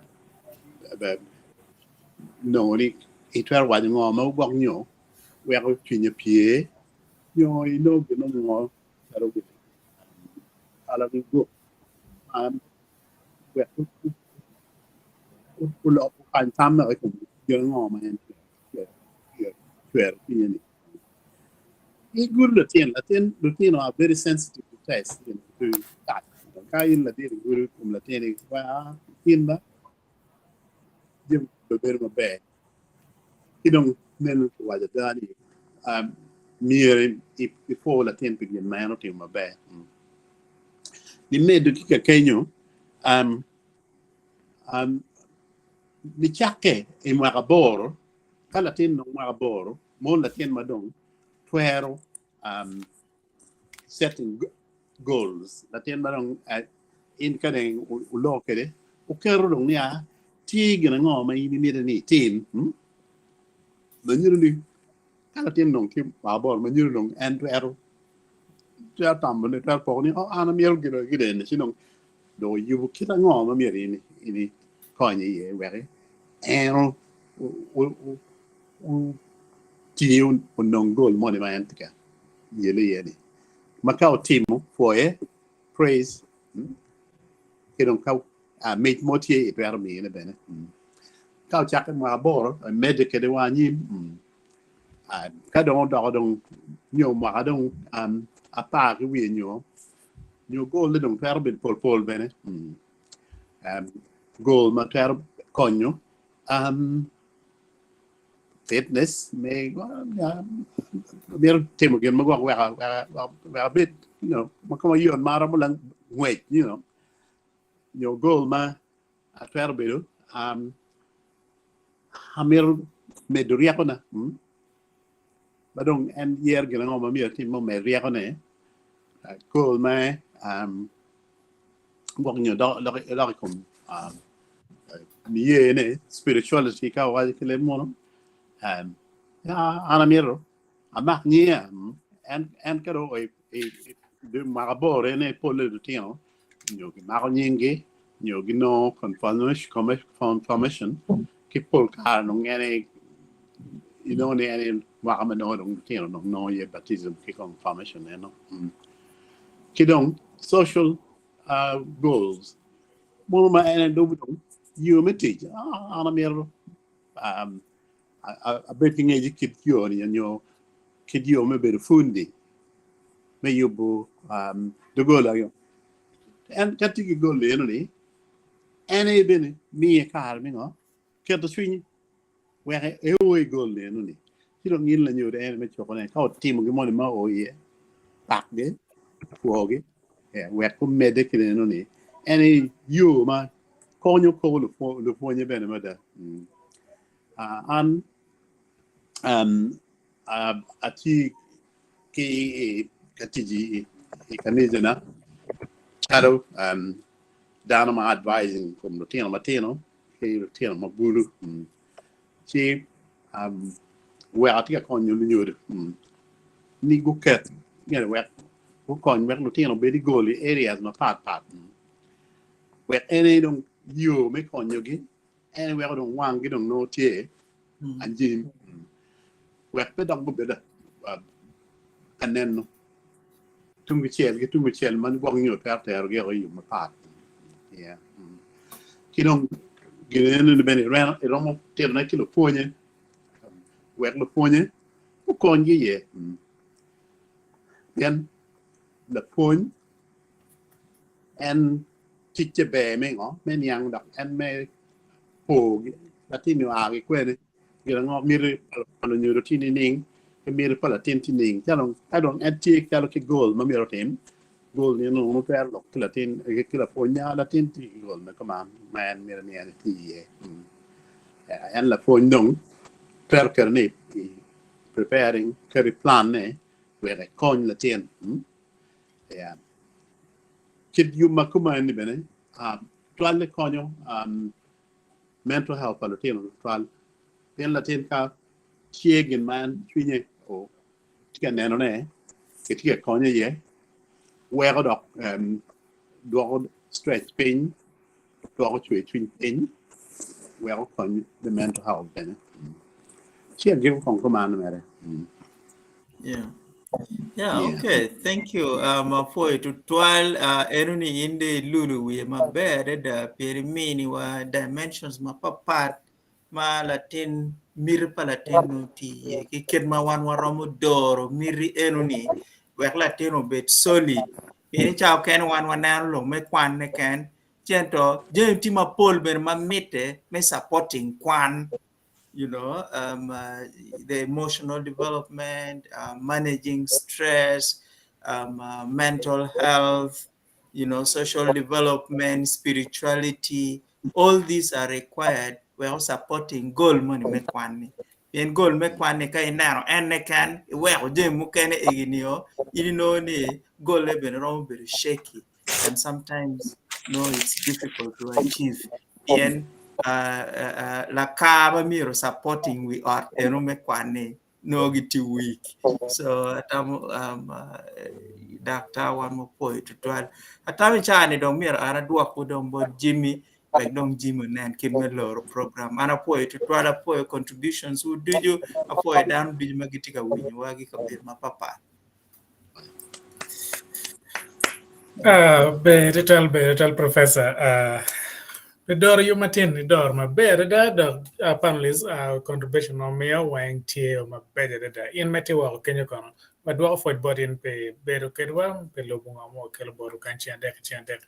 nongo ni itwero waco ngo ma gwok nyo weko cwinye pye nyo inongo gin mo calo gin calo ki gup man wek olok okany tam dok i kom gin ango ma en cwero cwinye-ni. I gudo latin, latin lutino are very sensitive to taste, you know, to touch. Ka in ladit igudo i kom latin-ni, wa in ba jami bedo maber. Ki dong meno kiwaco ada ni myero ipwo latin pi gin ma en otimo maber. Nimedo ki kakenyo, nicakke i mwaka aboro, ka latin dong mwaka aboro, mono latin ma dong twero setting goals, latin ma dong in ka dong wuloko kwede wuketo dong niya tye gin ango ma in imito ni itim ma nyuto ni ka latin dong tye mwaka aboro ma nyuto dong en twero twero tamo ni twero poko ni oh an amito gin eni eni ci dong dong oyubo kit ango ma myero in ikony iye wek en oti onong goal moni ma en tye ka yelo iye ni ma ka otimo pwoye praise ki dong ka mic mo tye itwero mine bene ka ocakke mwaka aboro emedde kwede wa anyim ka dong odoko dong nyo mwaka dong apar ki wiye nyo nyo goal ne dong twero bedo pol pol bene goal ma twero konyo fitness me myero timo gin ma gwok wek abed you know ma koma yot ma aromo lang ngwec you know nyo goal ma atwero bedo amito medo ryekona ma dong en yer gin ango ma myero atim me omed ryekone goal me gwok nyo dok i kom niye ne spirituality ka wawaco ki leb munu an amito amak nyinga en ka dong mwaka aboro ene pole lutino nyo gimako nyinggi nyo ginongo confirmation ki pol kare nongo en inongo ni en mwaka ma nongo dong lutino dong nongo iye baptism ki confirmation eno ki dong social goals mono ma en lubo dong yo me tic an amito abed ki ngec i kit yo ni nyo kit yo me bedo fundi me yubo doggola en ka tye ki goal eno ni en aye bene miye kare me ngo keto cwinye wek eo i goal eno ni ci dong in lanyodo en me cukone ka otimo gin moni ma oo iye pakgi pwogi wek omedde ki neno ni en aye yo ma konyo kor lupwonye bene mada. An atye ki ka tic i kanicana calo dano ma advising kom lutino matino ki lutino ma bulu ci weko atye ka konyo lunyodo ni guket wek. Gukony wek lutino obed i goal i areas mapat pat. Wek en aye dong yo me konyogi, en aye weko dong wanggi dong nongo tye anyim. Wek pe dok gubed ka neno tung kicel ki tung kicel ma gwok nyo twero terogi i yo mapat. Yeah. Ki dong gin eno-ni bene iromo titone ki lupwonye wek lupwonye gukonygi iye. Pien lapwony en ticce ber me ngo? Me niang dok en me po latin-ni oa ki kwene, gin ango, miti pa lunyodo tye nining, ki miti pa latin tye nining. Calo ka dong en tye calo ki goal ma myero otim, goal ni onongo twero lok ki latin ki lapwony nya latin tye ki goal me kuman ma en mito ni en eti iye. En lapwony dong twero keto ni i preparing keto i plan ne wek ekony latin. Yeah. Kit yub ma kuman-ni bene twal-le konyo mental health pa lutino tutwal pien latin ka tye gin ma en cwinye tye ka nenone kitye ka konye iye weko dok dwoko stress piny dwoko cwer cwiny piny weko konyo the mental health bene. Ci agiko kong kuman mere. Yeah. Yeah, okay. Thank you. Apwoyo tutwal uh, eno ni in de ilulu wiye maber adada pien iminiwa dimensions mapapat ma latin miti pa latin nongo tye iye ki kit ma wan waromo doro miti eno ni wek latin obed solid pien i cawa okene wan waneno lok me kwan keken ci ento jami tye mapol bene ma mitte me supporting kwan the emotional development, managing stress, mental health, social development, spirituality, all these are required wek supporting goal moni me kwan-ni. Pien goal me kwan-ni ka ineno en keken iweko jami mukene egi-nio in inongo ni goal-le bene romo bedo shaky and sometimes no it's difficult to achieve pien lakar ma myero supporting wi ot eno me kwan-ni nongo gitye weak. So atamo daktar wan wapwoyo tutwal. Atamo i caa ni dong myero an adwokwu dong bot Jimmy wek dong Jimmy onen kit me loro program. An apwoyo tutwal, apwoyo contributions wu ducu, apwoyo dano ducu ma gitye ka winyowa ki kabedo mapapat. Ber tutwal, ber tutwal professor. Pi doro yub matin ni doro maber adada dok panelist contribution ma omiyo weng tye mabeco adada. In ma itye woko kenyo kono wadwoko pwoc bot in pi bedo kedwa pi lubo ngo ma wakelo botwu kany ceng adek ki ceng adek.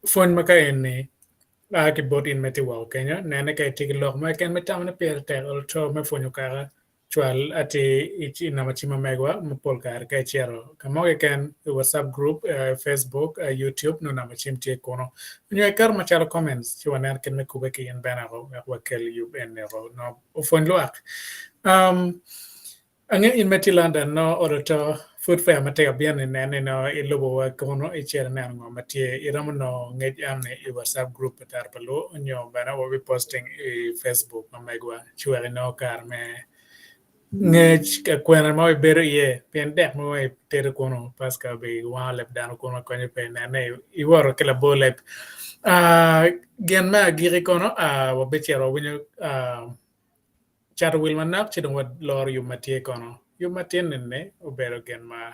Pwony ma ka eni a ki bot in ma itye woko kenyo nene ka itye ki lok mo keken ma itamo ni pire tek oto me pwonyo kaka Cwal atir i namba cim ma megwa ma pol kare ka icito ka mo keken i WhatsApp group, Facebook, YouTube nongo namba cim tye kunu. Nyo iketo macalo comments ci wanen kit me kubbe ki in bene wek wakel yub eni nongo opwony lwak. Um, angeyo in ma itye London nongo olo to pud peya ma tye ka bino ni nen ni nongo ilubo wa kunu icito ineno ngo ma tye iromo nongo ngec eno-ni i WhatsApp group pa Tara pa Luo nyo bene wabi posting i Facebook ma megwa. Ci wek inongo kare me ngec ka kwena ma ibedo iye pien dek ma itedo kunu Pascal be wango leb dano kunu konyo pe nene iwoto ki labor leb. Gin me agiki kono wabicito wawinyo cato wil manok ci dong waloro yub ma tye kono. Yub ma tye nene obedo gin ma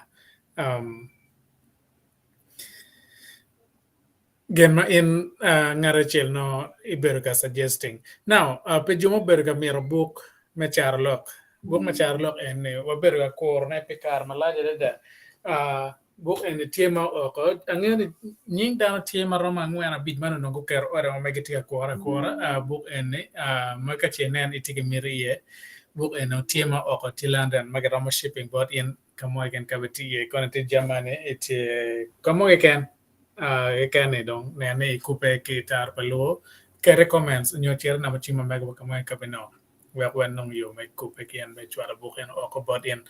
Gin ma in ngat acel nongo ibedo ka suggesting. Now, pi jo ma obedo ka mito buk me carolok, buk me carolok en ni wabedo ka kurone pi kare malac adada. Buk eni tye ma oko, angeyo ni nying dano tye ma romo angwen abic ma onongo guketo order ma gitye ka kure akura buk eni ma ka ce inen itye ki miti iye, buk eni tye ma oko tye London ma giromo shipping bot in ka mo keken ka bene tye iye kono itye Germany itye ka mo keken. Keken ni dong nen ni ikubbe ki tara pa luo, ket i comments nyo cit i namba cim ma mego ka mo ka binongo wek wanong yo me kubbe ki en me cwalo buk eno oko bot in.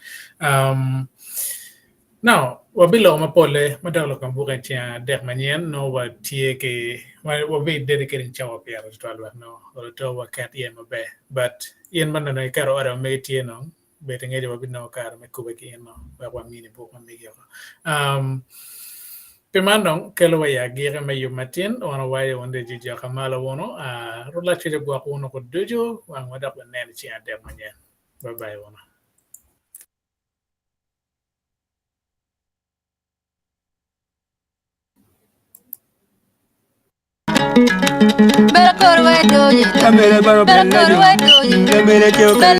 Now, wabiloko mapolle madok lok kom buk en ceng adek manyen nongo watye ki wabi dedicating cawa pire tutwal wek nongo olo to waket iye maber but in ma nongo iketo order ma megi tye nong. Bed ingeco wabinongo kare me kube ki in wek wamini buk ma megi oko. Um, pi man dong kelo wa i agiki me yub matin, wan owaco wun di jijok amalo wunu, uh, Rwot Lacwec ogwok wunu ku ducu, wang wadok wanen i ceng adek manyen. Bye bye wunu.